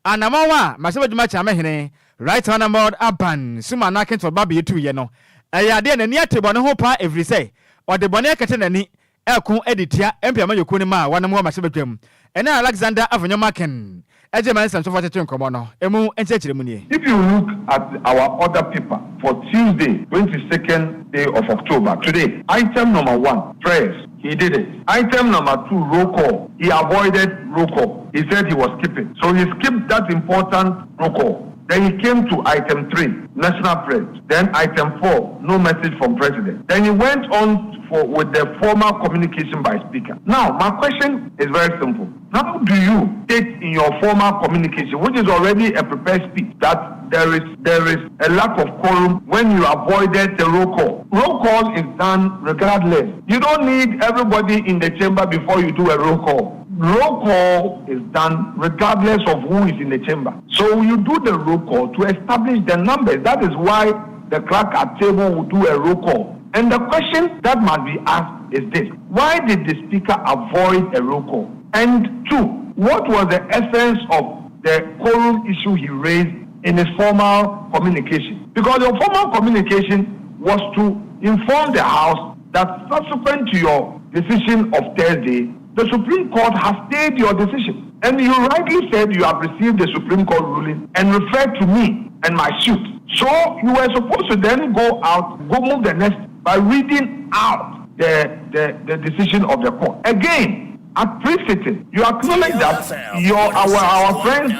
anammɔn a mmarahyɛbadwam akyeamehene, Right Honourable Aban Sumana Akintola Babie tuiɛ no, ɛyɛ adeɛ a n'ani ate bɔne ho paa ɛfiri sɛ, ɔde bɔne akata n'ani reko de tia MP amanyɔkuo no ma a wɔnom wɔ mmarahyɛbadwam. Ɛne Alexander Afenyo-Markin gye ma nsɛmtwerɛfoɔ twetwe nkɔmmɔ no, emu nkyerɛkyerɛmu nie. If you look at our order paper for Tuesday, 22nd day of October, today, item number one, prayers, he did it. Item number two, roll call, he avoided roll call. He said he was skipping. So he skipped that important roll call. Then he came to item three, national pledge. Then item four, no message from president. Then he went on for with the formal communication by speaker. Now, my question is very simple. How do you state in your formal communication, which is already a prepared speech, that there is there is a lack of quorum when you avoided the roll call? Roll call is done regardless. You don't need everybody in the chamber before you do a roll call. Roll call is done regardless of who is in the chamber. So you do the roll call to establish the numbers. That is why the clerk at table will do a roll call. And the question that must be asked is this why did the speaker avoid a roll call? And two, what was the essence of the quorum issue he raised in his formal communication? Because your formal communication was to inform the House that subsequent to your decision of Thursday, the Supreme Court has stayed your decision. And you rightly said you have received the Supreme Court ruling and referred to me and my suit. So you were supposed to then go out, go move the next by reading out the, the, the decision of the court. Again, at pre-sitting, you acknowledge that your our our friends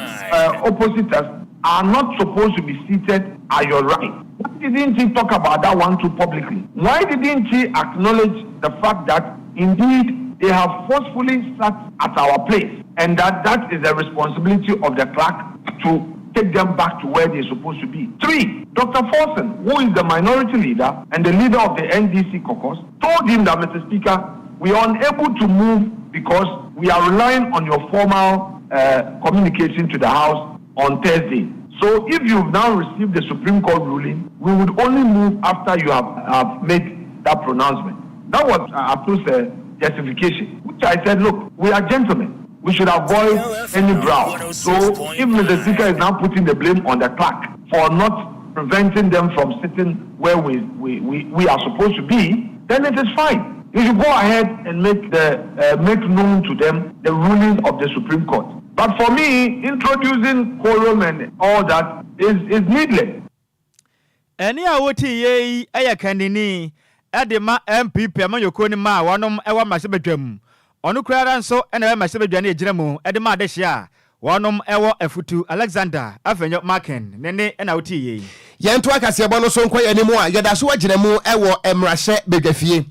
opposite us are not supposed to be seated at your right. Why didn't he talk about that one too publicly? Why didn't he acknowledge the fact that indeed they have forcefully sat at our place and that that is the responsibility of the clerk to take them back to where they're supposed to be. Three, Dr. Forson, who is the minority leader and the leader of the NDC caucus, told him that, Mr. Speaker, we are unable to move because we are relying on your formal communication to the House on Thursday. So if you've now received the Supreme Court ruling, we would only move after you have, have made that pronouncement. That was Atu's justification, which I said, look, we are gentlemen. We should avoid any brawl. So if Mr. Speaker is now putting the blame on the clerk for not preventing them from sitting where we, we, we, we are supposed to be, then it is fine. You should go ahead and make the make known to them the ruling of the Supreme Court. But for me, introducing quorum and all that is, is needless. Ɛnne a wotiiɛ yi yɛ kandini de ma NPP amanyɔkuo no mma a wɔnom wɔ mmarahyɛbadwam. Ɔno kura ara nso na ɛyɛ mmarahyɛbadwa no ɛgyina mu de ma adehyeɛ a wɔnom wɔ afutu Alexander Afenyo Markin ne nne na wotiiɛ yi. Yɛntoa kaseɛbɔ no so nkɔ yɛn anim a, yɛda so agyina mu wɔ mmarahyɛ badwafie.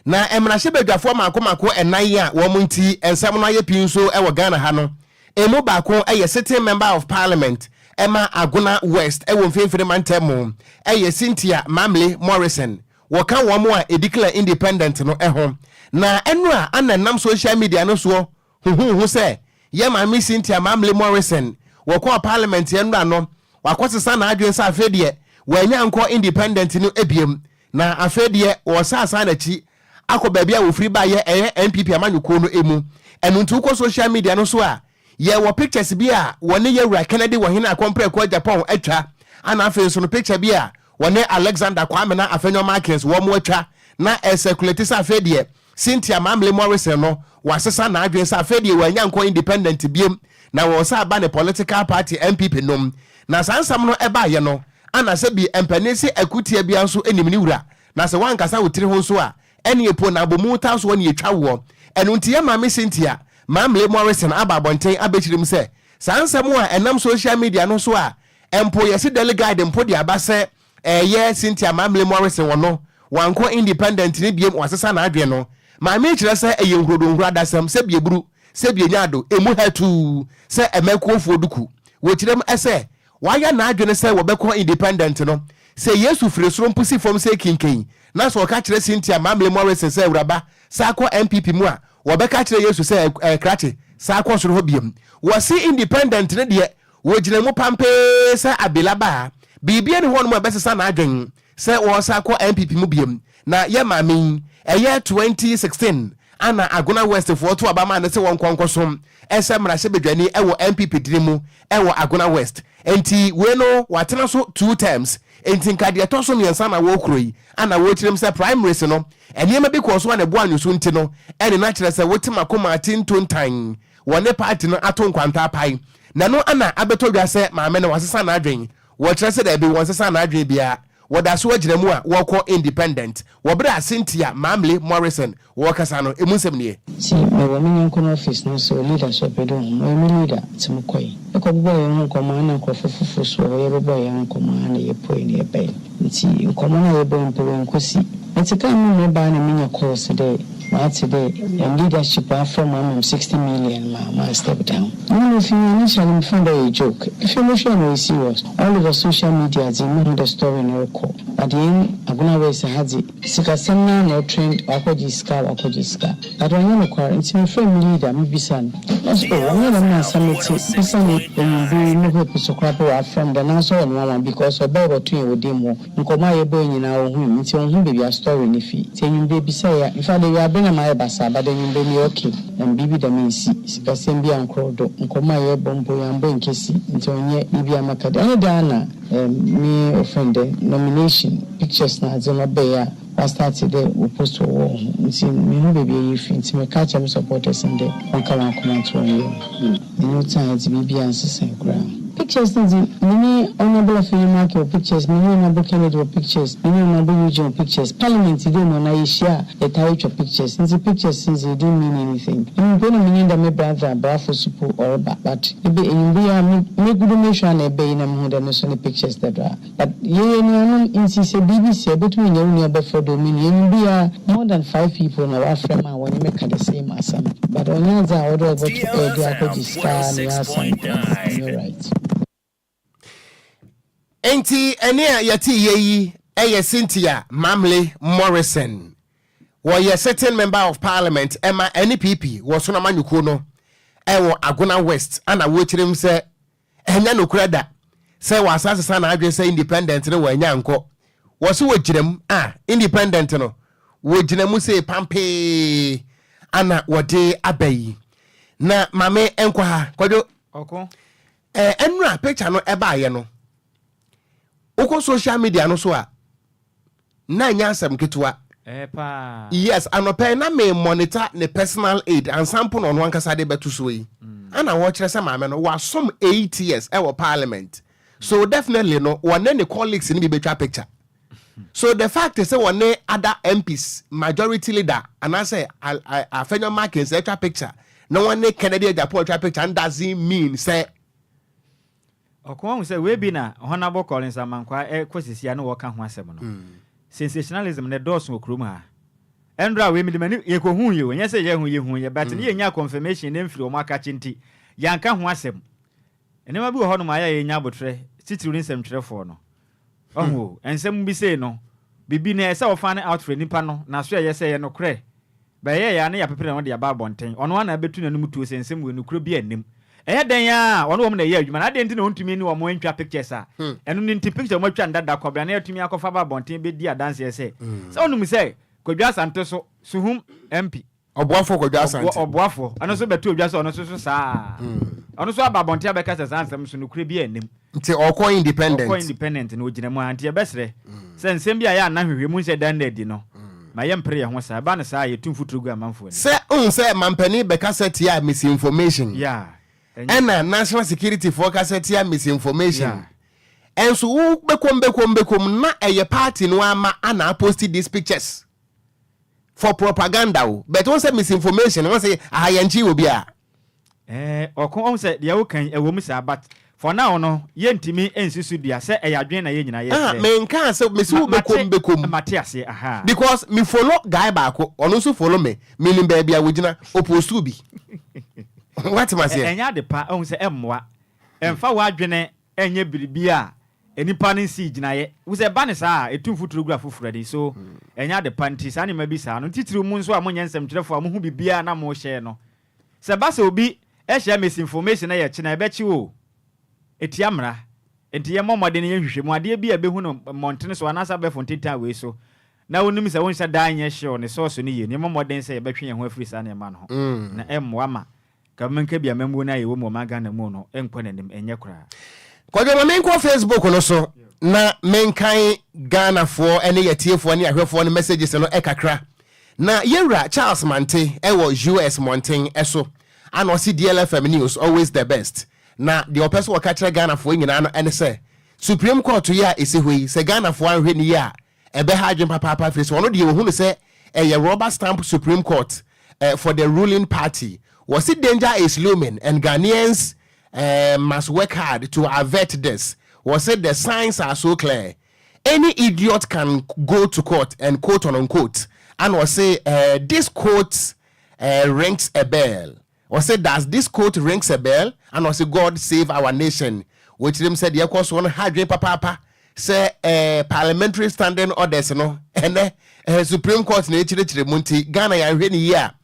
Na mmarahyɛ badwafoɔ mmaako mmaako nnan a wɔn nti nsɛm no ayɛ pii nso wɔ Ghana ha no, emu baako yɛ sitting member of parliament ma Agona West wɔ Mfinfini mantam mu yɛ Cynthia Mamle Morrison. Wɔka wɔn a ɛdeclare independent no ho. Na ɛnora ana ɛnam social media no soɔ huhuuhu sɛ yɛ maame Cynthia Mamle Morrison wɔkɔɔ parliament ɛnora no wakɔsesa n'adwene sɛ afei deɛ wannya ankɔ independent no biom na afei deɛ wɔsan asan n'akyi akɔ baabi a wɔfiri baeɛ ɛyɛ NPP amanyɔkuo no mu. Ɛno nti wokɔ social media no so a yɛwɔ pictures bi a wɔne yɛwura Kennedy Ohene Akompreko Agyapong atwa ana afei nso no picture bi a wɔne Alexander Kwamena Afenyo Markins wɔn atwa na ɛcirculate sɛ afei deɛ. Cynthia Mamle Morrison no wasesa n'adwene sɛ afei deɛ wanya nkɔ independent biem na wɔsa aba ne political party NPP nom. Na saa nsɛm no ɛbaayɛ no ana sɛ bi mpanin sɛ akutia bia nso anim ne wura, na sɛ wankasa wo tiri ho nso a, ɛne epo na abomu ta soɔ ne etwa woɔ. Ɛno nti yɛ maame Cynthia Mamle Morrison aba abɔnten abɛkyerɛ mu sɛ saa nsɛm a ɛnam social media no so a mpo yɛsi Daily Guide mpo de aba sɛ ɛyɛ Cynthia Mamle Morrison wɔ no wankɔ independent ne biem, wasesa n'adwene no, maame kyerɛ sɛ ɛyɛ nhurodo adasɛm sɛ bieburu sɛ bienya emu hɛtuu sɛ ɛmɛkuofoɔ duku. Wɔkyerɛ mu ɛsɛ wayɛ n'adwene sɛ wɔbɛkɔ independent no, sɛ Yesu firi soro mpo si fam sɛ kinkan na sɛ ɔka kyerɛ Cynthia Mamle Morrison sɛ awuraba saa kɔ NPP mu a, wɔbɛka kyerɛ Yesu sɛ krakye saa kɔ soro hɔ biam. Wɔsi independent no deɛ, wɔgyina mu pampee sɛ abilaba a biribia ni hɔnom a ɛbɛsesa n'adwen sɛ wɔsa kɔ NPP mu biam. Na yɛ maame yi, ɛyɛ 2016 ana Agona West foɔ to aba maa ne sɛ wɔn nkɔnkɔsom ɛsɛ mmarahyɛbadwani ɛwɔ NPP dini mu ɛwɔ Agona West. Nti wei no watena so two terms, nti nka deɛ ɛtɔ so 3 na wɔrekuro yi ana wɔrekyerɛm sɛ primaries no nneɛma bi kɔɔ so a ne boa anwo so, nti no ɛne na kyerɛ sɛ wote makoma ate ntontan wɔne party no ato nkwanta apae. Na no ana abɛtɔ dwa sɛ maame no wasesa n'adwen. Wɔkyerɛ sɛ daabi, wɔn sesa n'adwen biara, wɔda so agyina mu a wɔkɔ independent. Wɔberɛ a Cynthia Mamle Morrison wɔkasa no, emu nsɛm nie. Nti mewɔ me nyɔnko no office no sɛ leader so ɔpɛ dɛ ohu ɔyɛ me leader, nti mokɔe ɛkɔbobɔ yɛn ho nkɔmmɔ, ana nkurɔfo foforɔ so wɔ hɔ. Yɛbobɔ yɛn ho nkɔmmɔ a na yɛpue na yɛbɛe, nti nkɔmmɔ no a yɛbɔe mpo wɔnkɔsi. Nti kaa mu mebaa na menya calls dɛ maate dɛ leadership afrɛ mu ama m 60 million ma step down. Na no fi initially mefa dɛ ɔyɛ joke. Afei mohwɛ no, ɔyɛ serious all over social media dze. Mehu the story no rekɔ, but yɛn Agona West ha dze, sikasɛm naa na ɔtrend, wakɔgye sika, wakɔgye sika, but ɔnyɛ nokware. Nti mefrɛ me leader, mebisa no, ɔsɛ oh, ɔnyɛ dɛm. Na asɛm mete bisa ne ewimbere mu hɔ so koraa pɛ, wafrɛ m dɛ nanso ɔyɛ no nwanwa because ɔbɛyɛ bɔto yɛn wɔ dan mu hɔ, nkɔmmɔ a yɛbɔ yɛn nyinaa ɔhu, nti ɔnhu baabi a story no fi. Nti ewimbere bisa yɛ, in fact ewiabe na mayɛ basaa, but ewimbere meyɛ okay na biribi dɛm nsi, sikasɛm bi ankorɔ do, nkɔmmɔ a yɛbɔ mpo yɛambɔ nkesi, nti ɔnyɛ biribi a maka de ɛne daa na me ɔfrɛ dɛ nomination pictures na adze no ɔbɛyɛ a wastart dɛ wɔpost wɔ wɔ ho. Nti mehu baabi a ɛyɛ fi, nti meka kyerɛ me supporters no dɛ wɔnka wɔn akoma nto wɔn yam. Ɛnyɛ time ɛdze biribi a nsesa koraa. Pictures no dze, mene Honourable Afenyo-Markin wɔ pictures, mene Honourable Kennedy wɔ pictures, mene Honourable Eugene wɔ pictures. Parliament dɛ mu na yɛhyia a yɛtaa yɛtwa pictures, nti pictures no dze, it didn't mean anything. Mpo na menyim dɛ me brother Brafo Supo ɔreba, but ebe enyimbu yi a megudo mehwɛ a na ɛbɛ yi na mehu dɛ no so ne pictures dɛ do a, but yɛyɛ nuanom, nti sɛ biribi si a ebɛtumi anya wo nua bɛfrɛ dɛ ɔme nua. Enyimbu yi a more than five people na wɔafrɛ me a wɔnye me ka the same asɛm, but ɔnyɛ adze a wɔde ɔbɔto ɛɛde akɔgye sika na yɛ asɛm, ɔnyɛ right. Nti ɛne a yɛte yɛ yi ɛyɛ Cynthia Mamle Morrison, wɔyɛ sitting member of parliament ɛma NPP wɔ Sonoma nyukuo no ɛwɔ Agona West, ana wɔkyerɛ mu sɛ ɛnyɛ nokorɛ da sɛ wɔasasesa n'adwene sɛ independent no wɔanya nkɔ. Wɔse wɔgyina mu a independent no wɔgyina mu sɛ pampee ana wɔde aba yi. Na maame nkɔ ha, Kwadwo. Ɔko. Ɛnura picture no ɛbaayɛ no, wokɔ social media no so a, na ɛnyɛ asɛm ketewa. Ɛɛ paa. Yes, anɔpɛ na me monitor ne personal aid ansa mpo na ɔno ankasa de bɛto so yi, ana wɔkyerɛ sɛ maame no wasom 8 years ɛwɔ parliament, so definitely no wɔne ne colleagues no bi bɛtwa picture. So the fact sɛ wɔne other MPs, majority leader anaasɛ Afenyo Markins atwa picture na wɔne Kennedy Agyapong atwa picture doesn't mean sɛ Ɔko, ahu sɛ wei bi na Honourable Collins Amankwa ɛkɔ sisi a na wɔka ho asɛm no. Sensationalism na ɛdɔɔso wɔ kurom ha. Ɛndora wei mede m'ani yɛkɔhu yi o, ɛnyɛ sɛ yɛhu yɛhu yɛ, but ne yɛnya confirmation ne mfiri wɔn akakye nti yɛanka ho asɛm. Nneɛma bi wɔ hɔnom a yɛ a yɛnya abotrɛ, titiriw ne nsɛmtwerɛfoɔ no. Ɔho o, nsɛm bi sei no, biribi no ɛsɛ sɛ wɔfa ne out frɛ nipa no na so ɛyɛ sɛ ɛyɛ nokorɛ. Bɛyɛ yɛ a ne yɛapepere ne ho de aba abɔnten. Ɔno ara na abɛtu n'anom tuo sɛ nsɛm wei nokorɛ bi annim. Ɛyɛ dɛn a ɔne wɔn na ɛyɛ adwuma no, adɛn nti na ɔntumi ne wɔn ntwa pictures a? Ɛno no nti picture wɔn atwa no dada kɔbena na yɛatumi akɔfa aba abɔnten bɛdi adanseɛ sɛ wonim sɛ Kwadwo Asante so Suhum MP. Ɔboafoɔ Kwadwo Asante. Ɔboafoɔ ɛno nso bɛto odwa sɛ ɔno nso so saa ɔno nso aba abɔnten abɛka sɛ saa nsɛm so nokorɛ bi annim. Nti ɔkɔ independent. Ɔkɔ independent na ɔgyina mu a, nti yɛbɛsrɛ sɛ nsɛm bi a yɛ ana hwehwɛ mu nsɛ dan na adi no. Ma yɛmpere yɛn ho saa. Ɛba no saa a, yɛtu mfuturo gu amanfoɔ anim. Sɛ wohu sɛ mampanin bɛkasa tia misinformation, Yeah, ɛnyɛ. ɛna national security foɔ kasa tia misinformation, Yeah. ɛnso wo bɛkom bɛkom bɛkom na ɛyɛ party no ama ana apost these pictures for propaganda o, but wɔn sɛ misinformation, wɔn sɛ aha yɛn nkyi wɔ bi a. Ɔko ɔhu sɛ deɛ woka yi ɛwɔ mu saa, but for now no yɛntumi nsi so dua sɛ ɛyɛ adwene na yɛn nyinaa Ah, yɛkyerɛ. menka sɛ mesi wo bɛkom bɛkom. Mate aseɛ, aha. Because me follow guy baako, ɔno nso follow me, menim baabi a wogyina, opostu bi, wate ma seɛ. Ɛnyɛ ade pa, ɔhu sɛ ɛmmoa, ɛmfa w'adwene ɛnyɛ biribi a nipa no nsi gyinaeɛ wo sɛ ɛba ne saa a, ɛtu mfuturo gu afoforɔ ani so. Ɛnyɛ ade pa, nti saa nneɛma bi saa no, ntitiriw mu nso a monyɛ nsɛmtwerɛfoɔ a mohu biribiaa na mohyɛ no, sɛ ba sɛ obi ɛhyɛ misinformation na yɛkye na ɛbɛkye o, ɛtia mmara. Nti yɛmmɔ mmɔden no yɛnhwehwɛ mu adeɛ bi a ɛbɛhu no mmɔntene so anaasɛ abɛfo ntentan wei so na wonim sɛ wonhyɛ daa nyɛ hyew ne sɔɔso no yie no, yɛmmɔ mmɔden sɛ yɛbɛtwe yɛn ho afiri saa nneɛma no ho na ɛmmoa ma government bi amammuo no a yɛwɔ mu ɔman Ghana mu no ɛnkɔ n'anim, ɛnyɛ koraa. Kwadwo, ma menkɔ Facebook no so na menkan Ghanafoɔ ne yɛtiefoɔ ne ahwɛfoɔ no messages no ɛkakra. Na yɛwura Charles Mante ɛwɔ US mmɔnten ɛso ana ɔse DLFM news always the best. Na deɛ ɔpɛ sɛ wɔka kyerɛ Ghanafoɔ nyinaa no ɛne sɛ Supreme Court yi a ɛsi hɔ yi, sɛ Ghanafoɔ anhwɛ ne yie a, ɛbɛha adwen papaapa, firi sɛ ɔno deɛ wɔhu no sɛ ɛyɛ rubber stamp Supreme Court for the ruling party. Wɔsi danger is looming and Ghanaians must work hard to avert this. Wɔsi the signs are so clear, any idiot can go to court and quote on unquote. And wɔsi this quote rings a bell. Wɔsi, "Does this quote rings a bell?" And wɔsi, "God save our nation." Wɔkyerɛ mu sɛ deɛ ɛkɔ soɔ no ha adwene papaapa sɛ parliamentary standing orders no, ɛnɛ Supreme Court na ɛkyerɛkyerɛ mu, nti Ghana yɛahwɛ ne yie a,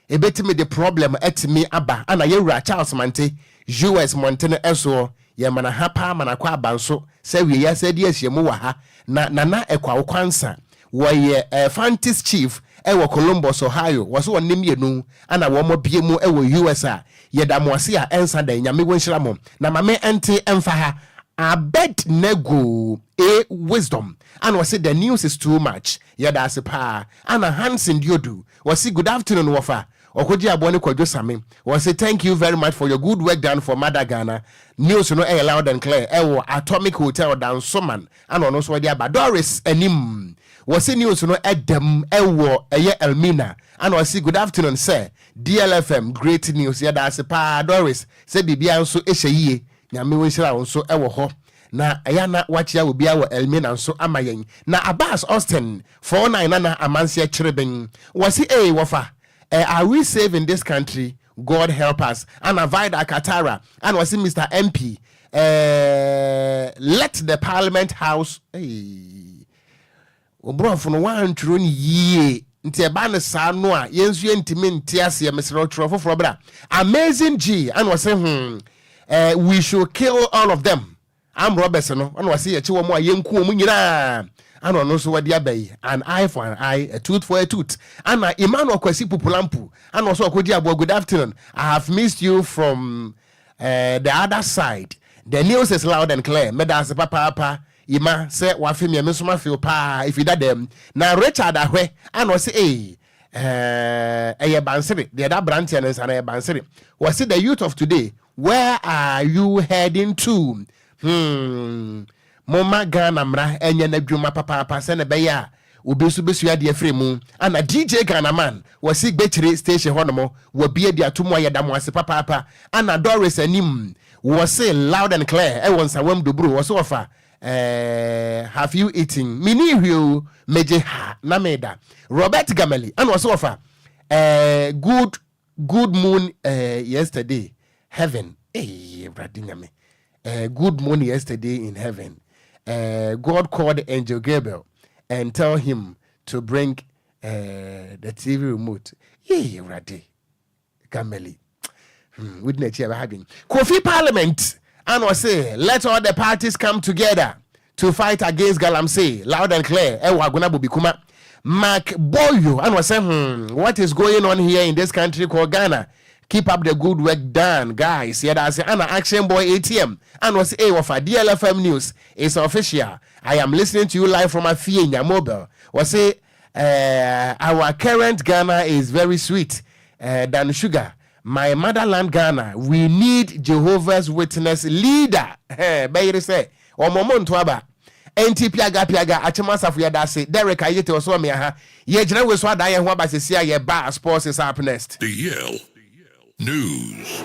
ɛbɛtumi de problem ɛtumi aba. Ana yɛwura Charles Mante US mmɔntene ɛsoɔ, yɛmana ha paa mana kɔ aba nso sɛ wie yɛ sɛ di ahyiamu wɔ ha. Na Nana Ɛkwawo Kwansa, wɔyɛ Fantis chief ɛwɔ Columbus, Ohio. Wɔ so wɔne mmienu ana wɔn bie mu ɛwɔ US a yɛda mo ase a ɛnsa dan. Nyame wɔnhyira mo. Na mame ɛnte ɛmfa ha, Abed Nego a Wisdom ana wɔsi the news is too much, yɛda ase paa. Ana Hansen Diodu wɔsi good afternoon wɔfa ɔkɔgye aboɔ ne Kwadwo Same. Wɔsi thank you very much for your good work done for mother Ghana. News no ɛyɛ loud and clear ɛwɔ Atomic Hotel Dansoman. Ana ɔno nso wɔde aba. Doris anim wɔsi news no ɛdɛm ɛwɔ ɛyɛ Elmina. Ana ɔsi good afternoon sir, DLFM great news, yɛda ase paa Doris sɛ biribiara nso ɛhyɛ yie. Nyame wɔnhyira wo nso ɛwɔ hɔ na ɛyɛ na wakyea obiara wɔ Elmina nso ama yɛn. Na Abbas Austin 49 nana amanseɛ kyereben wɔsi ee wɔfa are we safe in this country? God help us. Ana Vida Katara ana wɔsi Mr MP, let the parliament house. Hey. Oborɔfo no wantwerɛ no yie, nti ɛba ne saa no a, yɛn nso yɛntumi nte aseɛ. Mesrɛ, twerɛ foforɔ bra. Amazing G ana wɔsɛ we should kill all of them, armed robbers no. Ɔna wɔsɛ yɛkye wɔn a, yɛnku wɔn nyinaa. Ana ɔno nso wɔde aba yi, an eye for an eye, a tooth for a tooth. Ana Emmanuel Kwasi Pupulampu ana ɔsɛ ɔkɔgye aboa, good afternoon, I have missed you from the other side. The news is loud and clear. Mɛda ase papaapa ima sɛ wafe mi, ɛmi nso ma feel paa efi dada mu. Na Richard Ahwɛ ana ɔsɛ ee ɛyɛ bansere deɛ ɛda aberanteɛ no nsa no ɛyɛ bansere. Wɔsi the youth of today, where are you heading to? Momma Ghana mmara ɛnyɛ n'adwuma papaapa sɛ ne bɛyɛ a obi nso bɛsua adeɛ firi mu. Ana DJ Ghana Man wɔsi Gbɛkyire station hɔnom wɔbie de ato mu a, yɛda mo ase papaapa. Ana Doris anim wɔse loud and clear ɛwɔ Nsawam Doburo. Wɔse wɔfa have you eaten? Meni hwie o, megye ha na meda. Robert Gamali ana wɔse wɔfa good moon yesterday heaven. Hey, Awurade Nyame. Good moon yesterday in heaven, God called Angel Gabriel and tell him to bring the TV remote. Yee, Awurade Gamali, wodi n'akyi a ɛbɛha dwen. Kofi Parliament ana ɔse let all the parties come together to fight against galamsey, loud and clear ɛwɔ Agona Bobikuma. Mark Boyo ana ɔsɛ what is going on here in this country called Ghana? Keep up the good work done, guys, yɛda ase. Ana Action Boy ATM ana ɔsɛ ee wɔfa DLFM news is official. I am listening to you live from Afienya Mobile. Wɔse Our current Ghana is very sweet than sugar. My motherland Ghana, we need Jehovah's Witness leader. Bɛyere sɛ ɔmɔ mo nto aba. Enti piaga piaga akyem asafo, yɛda ase. Derek Ayete ɔsɔ ɔmea ha. Yɛgyina wei so adaa yɛn ho aba sɛsi a yɛba. Sports is up next. The Yale News.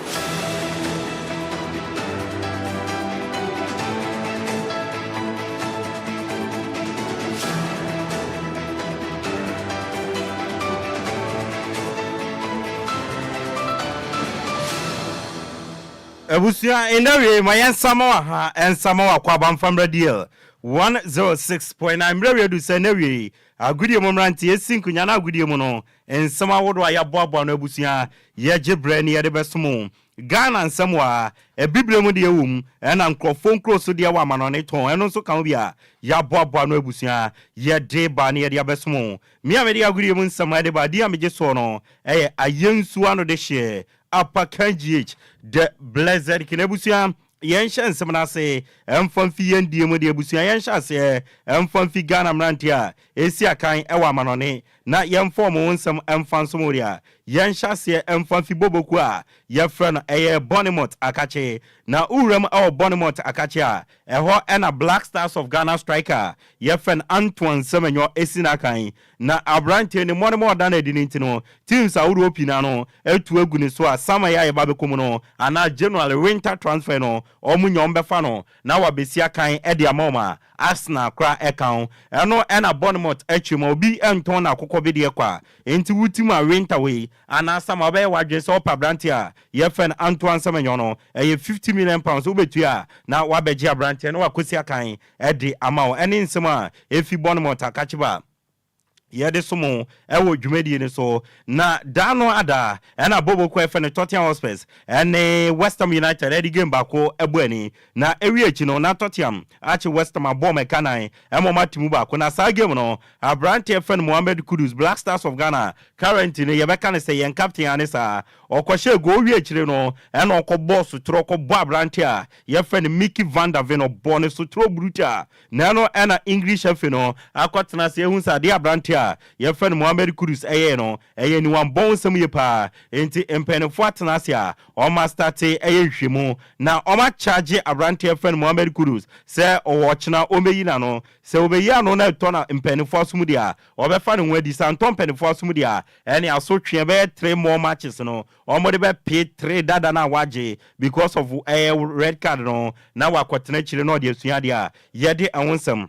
Abusua, ɛnna wie ma yɛn nsama wɔ ha, nsama wɔ akɔ abamfamra DL 106.9. Mmerɛ wie du sɛ na wie agodie mu mmeranteɛ esi nkonnwa na agodie mu no nsɛm ahodoɔ a yɛaboaboa no. Abusua, yɛgye berɛ ne yɛde bɛsom Ghana nsɛm wɔ a ɛbibire mu deɛ wɔ mu, ɛna nkurɔfoɔ nkuro so deɛ wɔ amanɔne tɔn, ɛno nso ka ho bi a yɛaboaboa no. Abusua, yɛde ba ne yɛde abɛsom. Me a mede agodie mu nsɛm ɛde ba di a megye soɔ no ɛyɛ Ayɛnsuo ano de hyeɛ Apakan GH The Blessed King. Abusua, yɛnhyɛ nsɛm no ase ɛmfa mfi yɛn die mu deɛ. Abusua, yɛnhyɛ aseɛ ɛmfa mfi Ghana mmeranteɛ a ɛsi akan ɛwɔ amanɔne na yɛmfa ɔmo wo nsɛm ɛmfa nso mu deɛ a yɛnhyɛ aseɛ ɛmfa mfi boboku a yɛfrɛ no ɛyɛ Bournemouth akakye. Na wowuram ɛwɔ Bournemouth akakye a ɛhɔ ɛna Black Stars of Ghana striker yɛfrɛ no Antoine Semenyo esi n'akan. Na aberanteɛ ne mmɔne ɔda no adi no nti no, teams ahodoɔ pii na no atu agu ne so a summer yɛ a yɛba bɛkɔ mu no anaa January winter transfer no, ɔmo nya ɔmo bɛfa no na wabɛsi akan ɛde ama ɔmo a Arsenal kora ɛka ho. Ɛno ɛna Bournemouth akyi ma obi ɛntɔn na akokɔ bi deɛ kɔ a nti wuti mu a winter wei anaa summer ɔbɛyɛ wadwene sɛ ɔpa aberanteɛ a yɛfrɛ no Antoine Semenyo no, ɛyɛ £50 million wobɛtua a na wabɛgye aberanteɛ na wakɔsi akan ɛde ama wo. Ɛne nsɛm a ɛfi Bournemouth akakyeba yɛde som ɛwɔ dwumadie no so. Na da no ada ɛna boboko ɛfɛ no Tottenham Hotspurs ɛne West Ham United ɛde game baako ɛbɔ ani na ewie akyi no, na Tottenham akye West Ham abɔ ɔmo ɛka nan ɛma ɔmo ate mu baako. Na saa game no, aberanteɛ fɛ no Mohammed Kudus, Black Stars of Ghana current no, yɛbɛka no sɛ yɛn captain ane saa, ɔkɔhyɛ goal wie akyire no ɛna ɔkɔbɔ sotorɔ, ɔkɔbɔ aberanteɛ a yɛfrɛ no Mickey van der Ven, ɔbɔ ne sotorɔ brutal. Na ɛno ɛna English FA no akɔtena ase ehu sɛ adeɛ aberanteɛ a yɛfrɛ no Mohammed Kudus ɛyɛ no ɛyɛ niwanbɔn nsɛm yie paa. Nti mpanyinfoɔ atena ase a ɔma start ɛyɛ nhwɛmu na ɔma charge aberanteɛ fɛ no Mohammed Kudus sɛ ɔwɔ ɔkyena ɔmɛyi n'ano. Sɛ ɔbɛyi ano na ɛtɔ na mpanyinfoɔ asom deɛ a, ɔbɛfa ne ho adi. Sɛ antɔ mpanyinfoɔ asom deɛ a, ɛne asotwe bɛyɛ three more matches no ɔmo de bɛpee three dada na wagye because of ɛyɛ red card no na wakɔtena akyire na ɔde asua adeɛ a yɛde ɛho nsɛm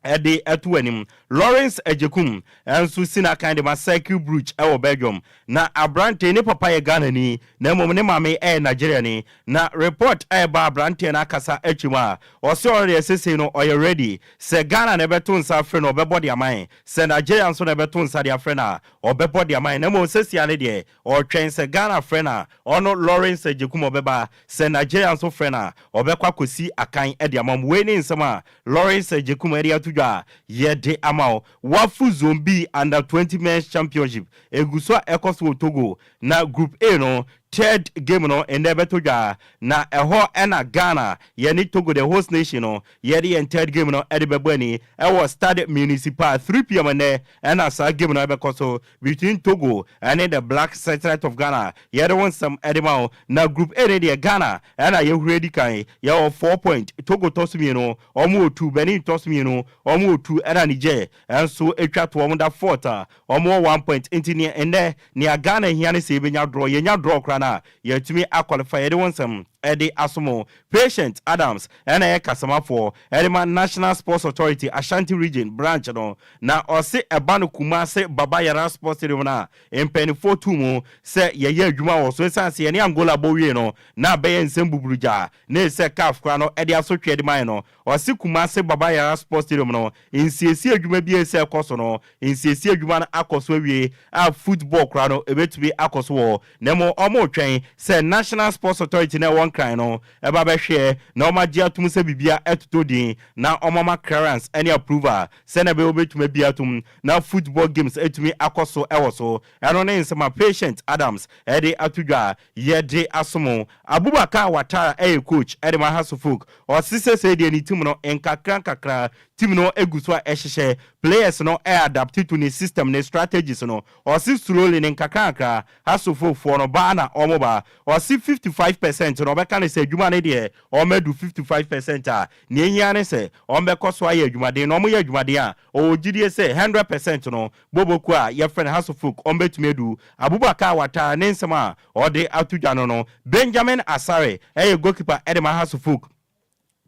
ɛde ɛto anim. Lawrence Agyekum nso si n'akan de ma Cercle Brugge ɛwɔ Belgium. Na aberante ne papa yɛ Ghana ni na mmom ne maame ɛyɛ Nigeria ni. Na report ɛɛba, aberanteɛ no akasa akyi mu a ɔsɛ ɔno deɛ sesei no ɔyɛ ready sɛ Ghana na ɛbɛto nsa afrɛ no, ɔbɛbɔ de aman. Sɛ Nigeria nso na ɛbɛto nsa de afrɛ no a, ɔbɛbɔ de aman. Na mmom sesia ne deɛ ɔtwɛn sɛ Ghana frɛ no a, ɔno Lawrence Agyekum ɔbɛba. Sɛ Nigeria nso frɛ no a, ɔbɛkɔ akɔsi akan de ama mu. Wei ne nsɛm a Lawrence Agyekum ɛde ato dwa a yɛde ama wo. WAFU Zone B Under 20 Men's Championship egu so a ɛkɔ so wɔ Togo. Na Group A no third game no ɛnɛ ɛbɛto dwa, na ɛhɔ ɛna Ghana yɛne Togo, the host nation no, yɛde yɛn third game no ɛde bɛbɔ ani ɛwɔ Stade Municipal. 3 p.m. ɛnɛ ɛna saa game no ɛbɛkɔ so between Togo ɛne the Black Satellite of Ghana. Yɛde wɔn nsɛm ɛde ma wo. Na Group A ne deɛ, Ghana ɛna yɛhuri adi kan, yɛwɔ 4 point. Togo tɔ so mmienu, wɔn wɔ 2. Benin tɔ so mmienu, wɔn wɔ 2. Ɛna Niger ɛnso atwa to, wɔn da fourth a wɔn wɔ 1 point. Nti nea ɛnɛ nea Ghana hia ne sɛ yɛbɛnya draw. Yɛnya draw koraa na yɛtumi aqualify. Yɛde wɔn nsɛm ɛde asom. Patient Adams ɛna ɛyɛ kasamafoɔ ɛde ma National Sports Authority Ashanti Region branch no, na ɔse ɛba no Kumase Baba Yara Sports Stadium no a mpanimfoɔ tu mu sɛ yɛyɛ adwuma wɔ so, ɛsiane sɛ yɛne Angola bɔ wie no na bɛyɛ nsɛm buburugya ne sɛ CAF koraa no ɛde asotwe de man no. Ɔse Kumase Baba Yara Sports Stadium no nsiesie adwuma bi sɛ ɛkɔ so no, nsiesie adwuma no akɔ so awie a football koraa no ebɛtumi akɔ so wɔ. Na mmom ɔmo twɛn sɛ National Sports Authority na ɛwɔ Nkran no ɛba bɛhwɛ na ɔmo agye atum sɛ biribia ɛtotɔ din na ɔmo ama clearance ɛne approval sɛnɛ ɛbɛyɛ wɔbɛtumi abi atum na football games ɛtumi akɔ so ɛwɔ so. Ɛno ne nsɛm a Patient Adams ɛde ato dwa yɛde asom. Abubakar Watara ɛyɛ coach ɛde ma Hearts of Oak. Ɔse sɛ deɛ ne team no nkakra nkakra. Team no egu so a ɛhyehyɛ players no, ɛ adapt to ne system ne strategies no. Ɔsi slowly ne nkakrankra Hearts of Oak foɔ no baa na ɔmo ba. Ɔsi 55% no, ɔbɛka ne sɛ adwuma no deɛ, ɔmo adu 55% a, nea ehia ne sɛ ɔmo bɛkɔ so ayɛ adwumaden, na ɔmo yɛ adwumaden a, ɔwɔ gyidie sɛ 100% no, boboku a yɛfrɛ no Hearts of Oak, ɔmo bɛtumi adu. Abubakar Wata ne nsɛm a ɔde ato dwa no. Benjamin Asare ɛyɛ goalkeeper ɛde ma Hearts of Oak,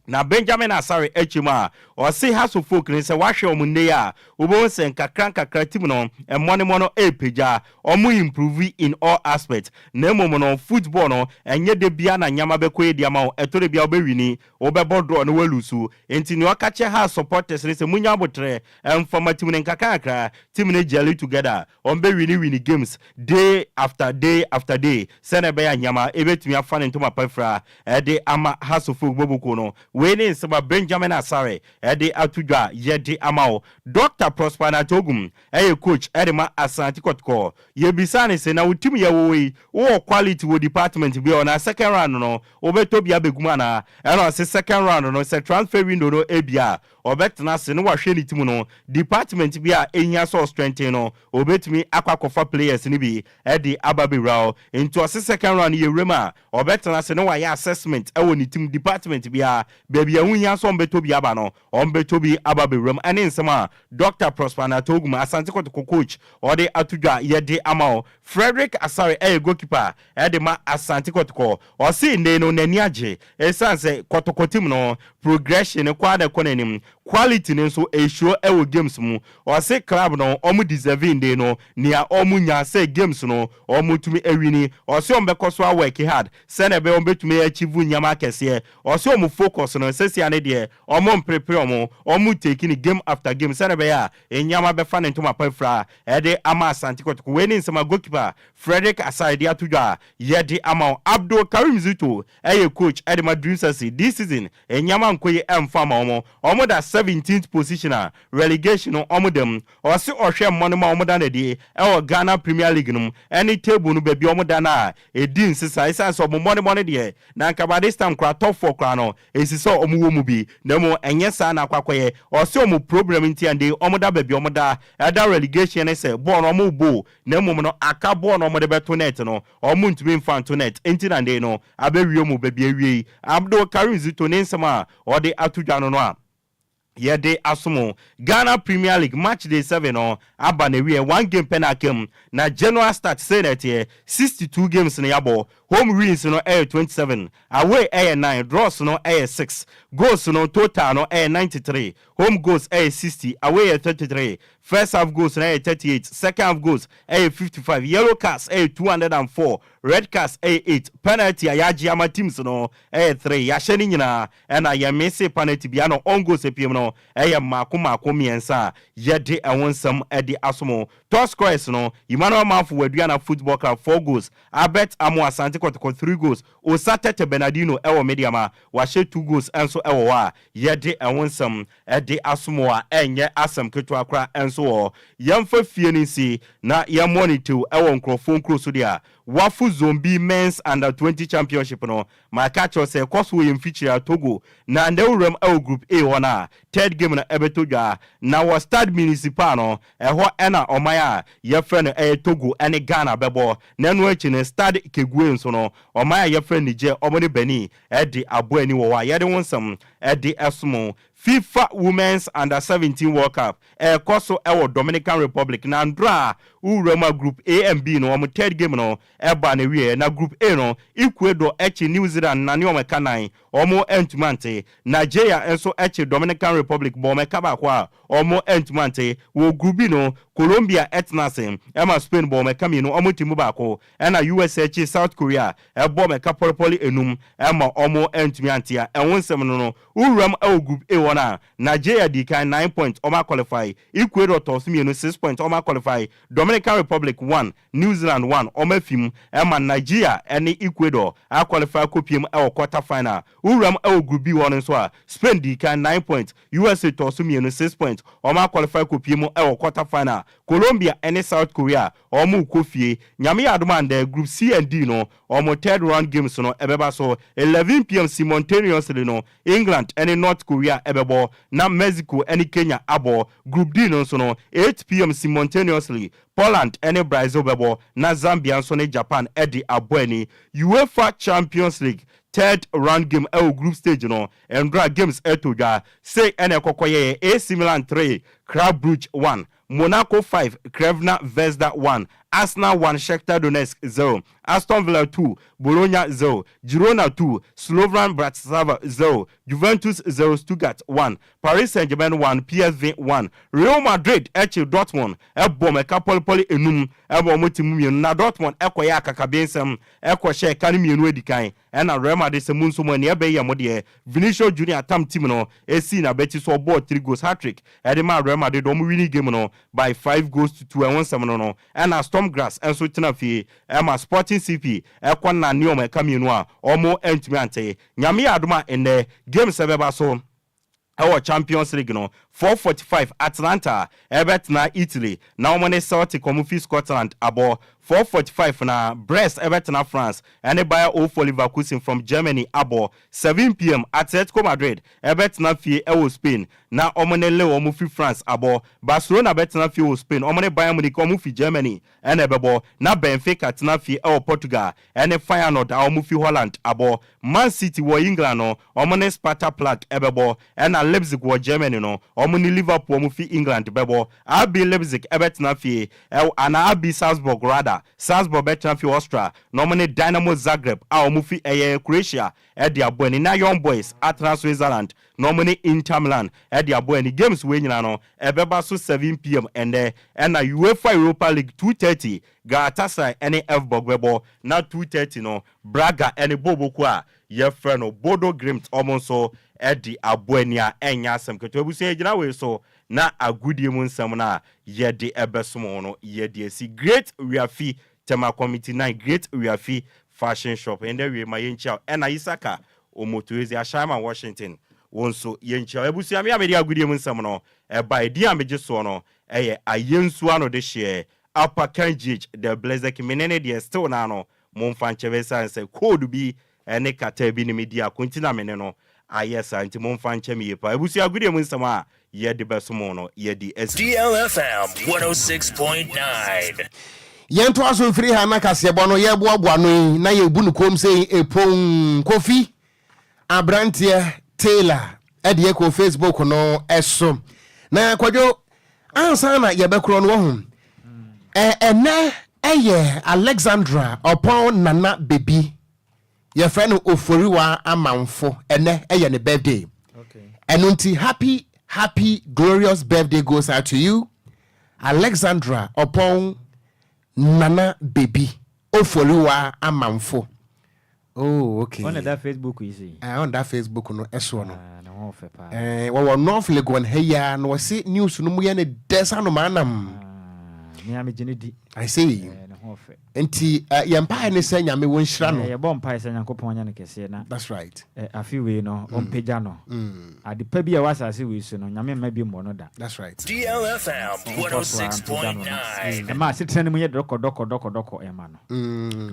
na Benjamin Asare akyi mu a, ɔse Hearts of Oak ne sɛ wahwɛ ɔmo nne a, wobɛhu sɛ nkakra nkakra team no ɛmmɔnemɔ no ɛrepagya, ɔmo improve in all aspects. Na mmom no, football no, ɛnyɛ de bia na nyama bɛkɔ yɛ di ama wo. Ɛtɔ de bia wobɛwin, wobɛbɔ draw no, walose. Nti nea ɔka kyɛ ha supporters ne sɛ munya abotrɛ ɛmfama team no nkakra nkakra, team no gel together, ɔmo bɛwin win games day after day after day, sɛnɛ ɛbɛyɛ anyama ɛbɛtumi afa ne ntoma pafra ɛde ama Hearts of Oak bɔbɔkuo no. Wei ne nsɛm a Benjamin Asare ɛde ato dwa yɛde ama wo. Dr Prosper Narteh Ogum ɛyɛ coach ɛde ma Asante Kɔtɔkɔ. Yɛbisa ne sɛ na wo team yɛ wɔ yi, wowɔ quality wɔ department bi a ɔna second round no wobɛtɔ bi abɛgum anaa? Ɛna ɔsɛ second round no, sɛ transfer window no ebia ɔbɛtena ase ne wahwɛ ne team no department bi a ehia sɛ ɔstrengthen no, obetumi akɔ akɔfa players no bi ɛde aba bɛwura hɔ. Nti ɔsɛ second round yɛ wuram a, ɔbɛtena ase ne wayɛ assessment ɛwɔ ne team department bi a baabi a ɛho hia sɛ ɔmbɛtɔ bi aba no, ɔmbɛtɔ bi aba bɛwura mu. Ɛne nsɛm a Dr Prosper Narteh Ogum, Asante Kɔtɔkɔ coach, ɔde ato dwa yɛde ama wo. Frederick Asare ɛyɛ goalkeeper ɛde ma Asante Kɔtɔkɔ. Ɔse nne no n'ani agye ɛsiane sɛ Kɔtɔkɔ team no progression kɔ ada kɔ n'anim, quality no nso ɛhyio ɛwɔ games mu. Ɔse club no, ɔmo deserve nde no nea ɔmo nya sɛ games no ɔmo tumi awin. Ɔse ɔmo bɛkɔ so awork hard sɛnɛ ɛbɛyɛ ɔmo bɛtumi achieve nneɛma akɛseɛ. Ɔse ɔmo focus no sɛsia ne deɛ, ɔmo mprepare ɔmo take ne game after game sɛnɛ ɛbɛyɛ a nneɛma bɛfa ne ntoma pa fira ɛde ama Asante Kɔtɔkɔ. Wei ne nsɛm a goalkeeper Frederick Asare de ato dwa a yɛde ama wo. Abdul Karim Zito ɛyɛ coach ɛde ma Dreams FC. This season nneɛma nkɔ yi ɛmfa ma ɔmo. Ɔmo da 17th position a relegation no ɔmo dɛm. Ɔsi ɔhwɛ mmɔ no ma ɔmo da n'adi ɛwɔ Ghana Premier League no mu ɛne table no baabi ɔmo da no a edi nsesa, ɛsiane sɛ ɔmo mmɔne deɛ na nka by this time koraa top four koraa no esi sɛ ɔmo wɔ mu bi, na mu ɛnyɛ saa na akɔ akɔyɛ. Ɔsi ɔmo problem nti ande ɔmo da baabi ɔmo da ɛda relegation ne sɛ bɔɔl no ɔmo bo, na mmom no aka bɔɔl no ɔmo de bɛto net no, ɔmo ntumi nfa nto net, nti na nde no abɛwie mu baabi awie yi. Abdul Karim Zito ne nsɛm a ɔde ato dwa no a yɛde asom. Ghana Premier League match day 7 no aba na wie, one game pɛ na aka mu. Na general start sei na ɛteɛ: 62 games no yɛabɔ, home wins no ɛyɛ 27, away ɛyɛ 9, draws no ɛyɛ 6. Goals no total no ɛyɛ 93, home goals ɛyɛ 60, away yɛ 33. First half goals no ɛyɛ 38, second half goals ɛyɛ 55. Yellow cards ɛyɛ 204, red cards ɛyɛ 8. Penalty a yɛagye ama teams no ɛyɛ 3, yɛahyɛ no nyinaa ɛna yɛmese penalty bia no. On goals apiem no ɛyɛ mmaako mmaako mmiɛnsa a yɛde ɛho nsɛm ɛde asom. Top scorers no, Emmanuel Manfo, Aduana Football Club, 4 goals; Albert Amo, Asante Kɔtɔkɔ, 3 goals; Osatete Bernardino ɛwɔ Medeama, wahyɛ 2 goals ɛnso ɛwɔ hɔ a yɛde ɛho nsɛm ɛde asom a ɛnyɛ asɛm ketewa koraa. Ɛnso wɔ yɛmfa fie no nsi na yɛmmɔ ne tew ɛwɔ nkurɔfoɔ nkuro so deɛ a WAFU Zone B Men's Under 20 Championship no, maka kyerɛ sɛ ɛkɔ so wɔ yɛn mfikyiri a Togo na ndawuram ɛwɔ Group A hɔ no a third game no ɛbɛtɔ dwa na wɔ Stade Municipal no ɛhɔ ɛna ɔman a yɛfrɛ no ɛyɛ Togo ɛne Ghana bɛbɔ. Na ɛno akyi no, Stade Kegue nso no, ɔman a yɛfrɛ Niger, ɔmo ne Benin ɛde aboa ani wɔ hɔ a yɛde ho nsɛm ɛde ɛsom. FIFA Women's Under 17 World Cup ɛɛkɔ so ɛwɔ Dominican Republic, na ndora a wowura mu a, Group A and B no wɔn third game no ɛba na wie. Na Group A no, Ecuador ɛkyi New Zealand na ne wɔn ɛka nan, wɔn ɛntumi ante. Nigeria nso ɛkyi Dominican Republic bɔ wɔn ɛka baako a wɔn ɛntumi ante. Wɔ Group B no, Colombia ɛtena ase ɛma Spain bɔ wɔn ɛka mmienu, wɔn ti mu baako. Ɛna USA akyi South Korea ɛbɔ wɔn ɛka pɔlipɔli enum ɛma wɔn ɛntumi ante a ɛho nsɛm no. Wowura mu ɛwɔ Group A hɔ no a, Nigeria di kan 9 point, wɔn aqualify. Ecuador tɔ so mmienu, 6 point, wɔn aqualify. Dominican Republic 1, New Zealand 1, wɔn afi mu ɛma Nigeria ɛne Ecuador aqualify kɔpie mu ɛwɔ quarter final. Wowura mu ɛwɔ Group B hɔ no nso a, Spain di kan 9 point, USA tɔ so mmienu, 6 point, wɔn aqualify kɔpie mu ɛwɔ quarter final. Colombia ɛne South Korea wɔn kɔ fie. Nyame yɛ adom andɛ, Group C and D no wɔn third round games no ɛbɛba so 11 p.m. Simultaneously no, England ɛne North Korea ɛbɛbɔ. bɛbɔ na Mexico ne Kenya abɔ. Group D no nso no, 8 p.m. simultaneously, Poland ne Brazil bɛbɔ na Zambia nso ne Japan de abɔ ani. UEFA Champions League third round game ɛwɔ group stage no, ndra games ɛtɔ dwa sei ɛna ɛkɔkɔ yɛyɛ: AC Milan 3, Club Brugge 1, Monaco 5, Crvena Zvezda 1, Arsenal 1, Shakhtar Donetsk 0, Aston Villa 2, Bologna 0, Girona 2, Slovan Bratislava 0, Juventus 0, Stuttgart 1, Paris Saint-Germain 1, PSV 1. Real Madrid ɛkyi Dortmund ɛbɔ mɛka pɔlipɔli enum ɛbɔ ɔmo ti mu mmienu, na Dortmund ɛkɔyɛ akakabensɛm ɛkɔhyɛ ɛka no mmienu edi kan, ɛna Real Madrid sɛ mu nso mu ɛnea ɛbɛyɛ mo deɛ. Vinicius Junior tam team no esi n'abɛti so, ɔbɔɔ three goals, hat-trick ɛde ma Real Madrid. Ɔmo winning game no by 5 goals to 2. Ɛho nsɛm no, ɛna Sturm Graz ɛnso tena fie ɛma Sporting CP ɛkɔ na nneɛma ɛka mmienu a ɔmo ɛntumi ante. Nyame yɛ adom a, ɛnɛ games ɛbɛba so ɛwɔ Champions League no, 4:45 Atalanta ɛbɛtena Italy na wɔn ne Celtic, wɔn fi Scotland, abɔ. 4:45 na Brest ɛbɛtena France ɛne Bayer 04 Leverkusen from Germany abɔ. 7 p.m. Atletico Madrid ɛbɛtena fie ɛwɔ Spain na wɔn ne Lille, wɔn fi France, abɔ. Barcelona bɛtena fie wɔ Spain, wɔn ne Bayern Munich, wɔn fi Germany, ɛna ɛbɛbɔ, na Benfica tena fie ɛwɔ Portugal ɛne Feyenoord a wɔn fi Holland abɔ. Man City wɔ England no, wɔn ne Sparta Prague ɛbɛbɔ, ɛna Leipzig wɔ Germany no, wɔn ne Liverpool, wɔn fi England, bɛbɔ. RB Leipzig ɛbɛtena fie ɛwɔ ana RB Salzburg rather, Salzburg bɛtena fie Austria na wɔn ne Dynamo Zagreb a wɔn fi ɛyɛ Croatia ɛde abɔ ani, na Young Boys atena Switzerland na wɔn ne Inter Milan ɛde abɔ ani. Games wei nyinaa no ɛbɛba so 7 p.m. ɛnɛ. Ɛna UEFA Europa League, 2:30 Galatasaray ɛne Elfsborg bɛbɔ, na 2:30 no Braga ɛne Boboko a yɛfrɛ no Bodo Glimt, ɔmo nso ɛde abɔ ani a ɛnyɛ asɛm ketewa. Abusua, gyina wei so na agudie mu nsɛm no a yɛde ɛbɛsom no, yɛde asi Great Wiafi, Tema Committee 9, Great Wiafi Fashion Shop. Ɛndɛ wie ma yɛnkyia, ɛna Isaka Omotoezi Ahyɛma Washington, wo nso yɛnkyia. Abusua, me a mede agudie mu nsɛm no ɛba ɛdin a megye soɔ no ɛyɛ Ayɛnsuo ano de hyeɛ Apakan GH the Blessed. Mene ne deɛ still na no momfa nkyɛ bɛsiane sɛ code bi ɛne kata bi ne medi ako nti na mene no ayɛ saa, nti momfa nkyɛ me yie paa. Abusua, agudie mu nsɛm a yɛde bɛsom no, yɛde asi. DLFM 106.9. Yɛntoa so mfiri ha na kaseɛbɔ no yɛboaboa no yi na yɛbu no kom sɛ ɛpon. Kofi aberanteɛ Taylor ɛde yɛkɔ Facebook no ɛso na Kwadwo, ansa na yɛbɛkorɔ no, wahu ɛnɛ ɛyɛ Alexandra Ɔpɔn Nana Bebi, yɛfrɛ no Oforiwa Amanfo. Ɛnɛ ɛyɛ ne birthday, ɛno nti happy, happy glorious birthday goes out to you, Alexandra Ɔpɔn Nana Bebi Oforiwa Amanfo. Oh, okay. Ɔna da Facebook yi sɛ. Ah, ɔna da Facebook no ɛsoɔ no. Ah, na ho fɛ paa. Wɔwɔ North Legon ha yi a na wɔse news no mu yɛ ne dɛ sa no maanam. Ah, me a megye ne di. I see. Ne ho fɛ. Nti yɛn mpaeɛ ne sɛ Nyame wɔ nhyira no. Yɛbɔ mpaeɛ sɛ Nyankopɔn nyɛ no kɛseɛ na That's right. Afe wei no ɔmpagya no. Ade pa bi a ɛwɔ asase wei so no, Nyame mma bi mmɔ no da. That's right. DLFM Ɔnkɔ so a mpagya no na 106.9. ɛma asetena no mu yɛ dɔkɔdɔkɔdɔkɔdɔkɔ ɛma no.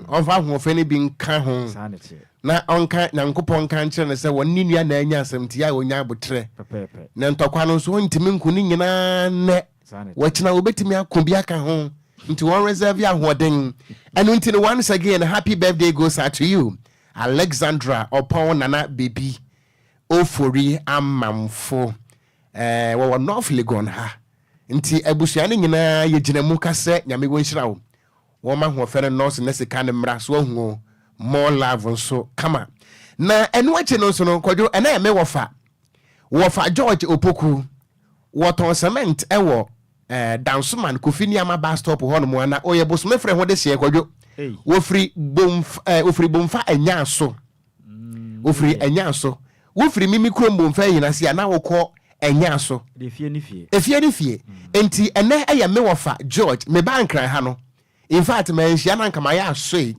Ɔmfa ahoɔfɛ no bi nka ho. Saa ne teɛ. Na ɔnka Nyankopɔn nka nkyerɛ no sɛ wɔne nua na anya asɛm nti a ɔnya abotrɛ. Pɛpɛɛpɛ. Na ntɔkwa no nso ɔntumi nko ne nyinaa nnɛ. Saa ne teɛ. Wɔkyena wɔbɛtumi ako bi aka ho, nti wɔn reserve ahoɔden. Ɛno nti no, once again, happy birthday goes out to you, Alexandra Ɔpɔn Nana Bebi Ofori Amanfo. Wɔwɔ North Legon ha, nti abusua no nyinaa yɛgyina mu ka sɛ Nyame wɔnhyira wo, wɔma ahoɔfɛ no nɔɔso na sika no mmra so ahu o. More love nso kama. Na ɛno akyi no nso no, Kwadwo, ɛna ɛme wɔfa George Opoku, wɔtɔn cement ɛwɔ Dansoman Kofi Nneɛma bus stop hɔ nom, ana ɔyɛ bosome frɛ ho de hyɛ Kwadwo. Ei. Wɔfiri Bomfa, wɔfiri Bomfa Anya so, wɔfiri Anya so, wofiri mimi kurom Bomfa anyina se a na wokɔ Anya so. De fie ne fie. Efie ne fie. Nti ɛnɛ ɛyɛ me wɔfa George. Meba Nkran ha no, in fact manhyia na nka mayɛ asoe,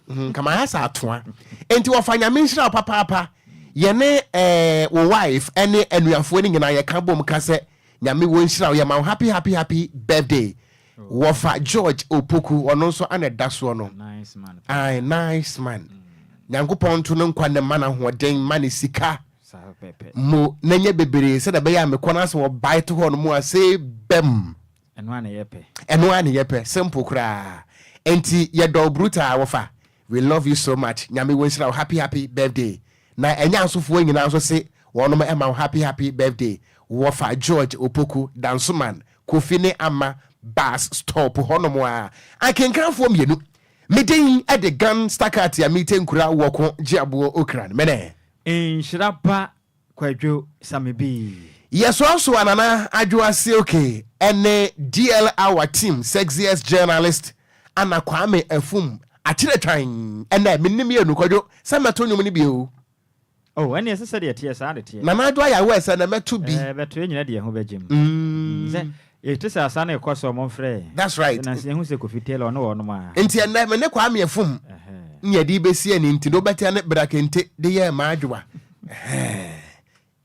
nka mayɛ sɛ atoa. Nti wɔfa, Nyame nhyira wo papaapa. Yɛne wo wife ɛne anuafoɔ no nyinaa yɛka bom ka sɛ Nyame wɔ nhyira wo. Yɛma wo happy, happy, happy birthday, wɔfa George Opoku. Ɔno nso ana ɛda soɔ no. Nice man. Aye, nice man. Nyankopɔn nto no nkwa ne ma no ahoɔden, ma ne sika. Saa pɛpɛɛpɛ. Mo na nyɛ bebree sɛdeɛ ɛbɛyɛ a mekɔ no asɛ wɔbae to hɔ no mu a sei bɛm. Ɛno ara na yɛpɛ. Ɛno ara na yɛpɛ, simple koraa. Enti yɛdɔ wo brutal wɔfa. We love you so much. Nyame wɔ nhyira wo. Happy happy birthday. Na ɛnyɛ asofoɔ nyinaa nso se wɔnom ɛma wo happy happy birthday. Wɔfa George Opoku, Dansoman, Kofi ne Ama bus stop hɔnom a. Akenkanfoɔ mmienu. Me din de Gan Stakat a mete nkura wɔko gye aboɔ Okran. Mene. Nhyira ba Kwadwo Samebii. Yɛsoasoa Nana Adwoa Silke ne DL Hour Team Sexiest Journalist Anna Kwame Afum Akyerɛtwan ɛnɛ mennim yɛ nu Kwadwo sɛ mɛto nnwom no bio. Oh ɛneɛ sɛ sɛdeɛ ɛteɛ saa na ɛteɛ. Nana Adwoa yɛ aware sɛ ɛnɛ mɛto bi. Ɛɛ bɛto yɛn nyinaa de yɛn ho bɛgyem. Sɛ yɛte sɛ asa no rekɔ so a wɔmfrɛ yɛn. That's right. Sɛ nansa yɛhu sɛ Kofi Taylor ɔne wɔnom a. Nti ɛnɛ me ne Kwame Afum ne yɛde rebɛsi ani nti deɛ wobɛte ne Bra Kente de yɛɛ m'adwoa. Ɛhɛɛ.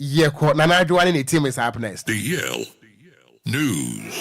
Yɛkɔ Nana Adwoa ne ne team is up next. The Yale News.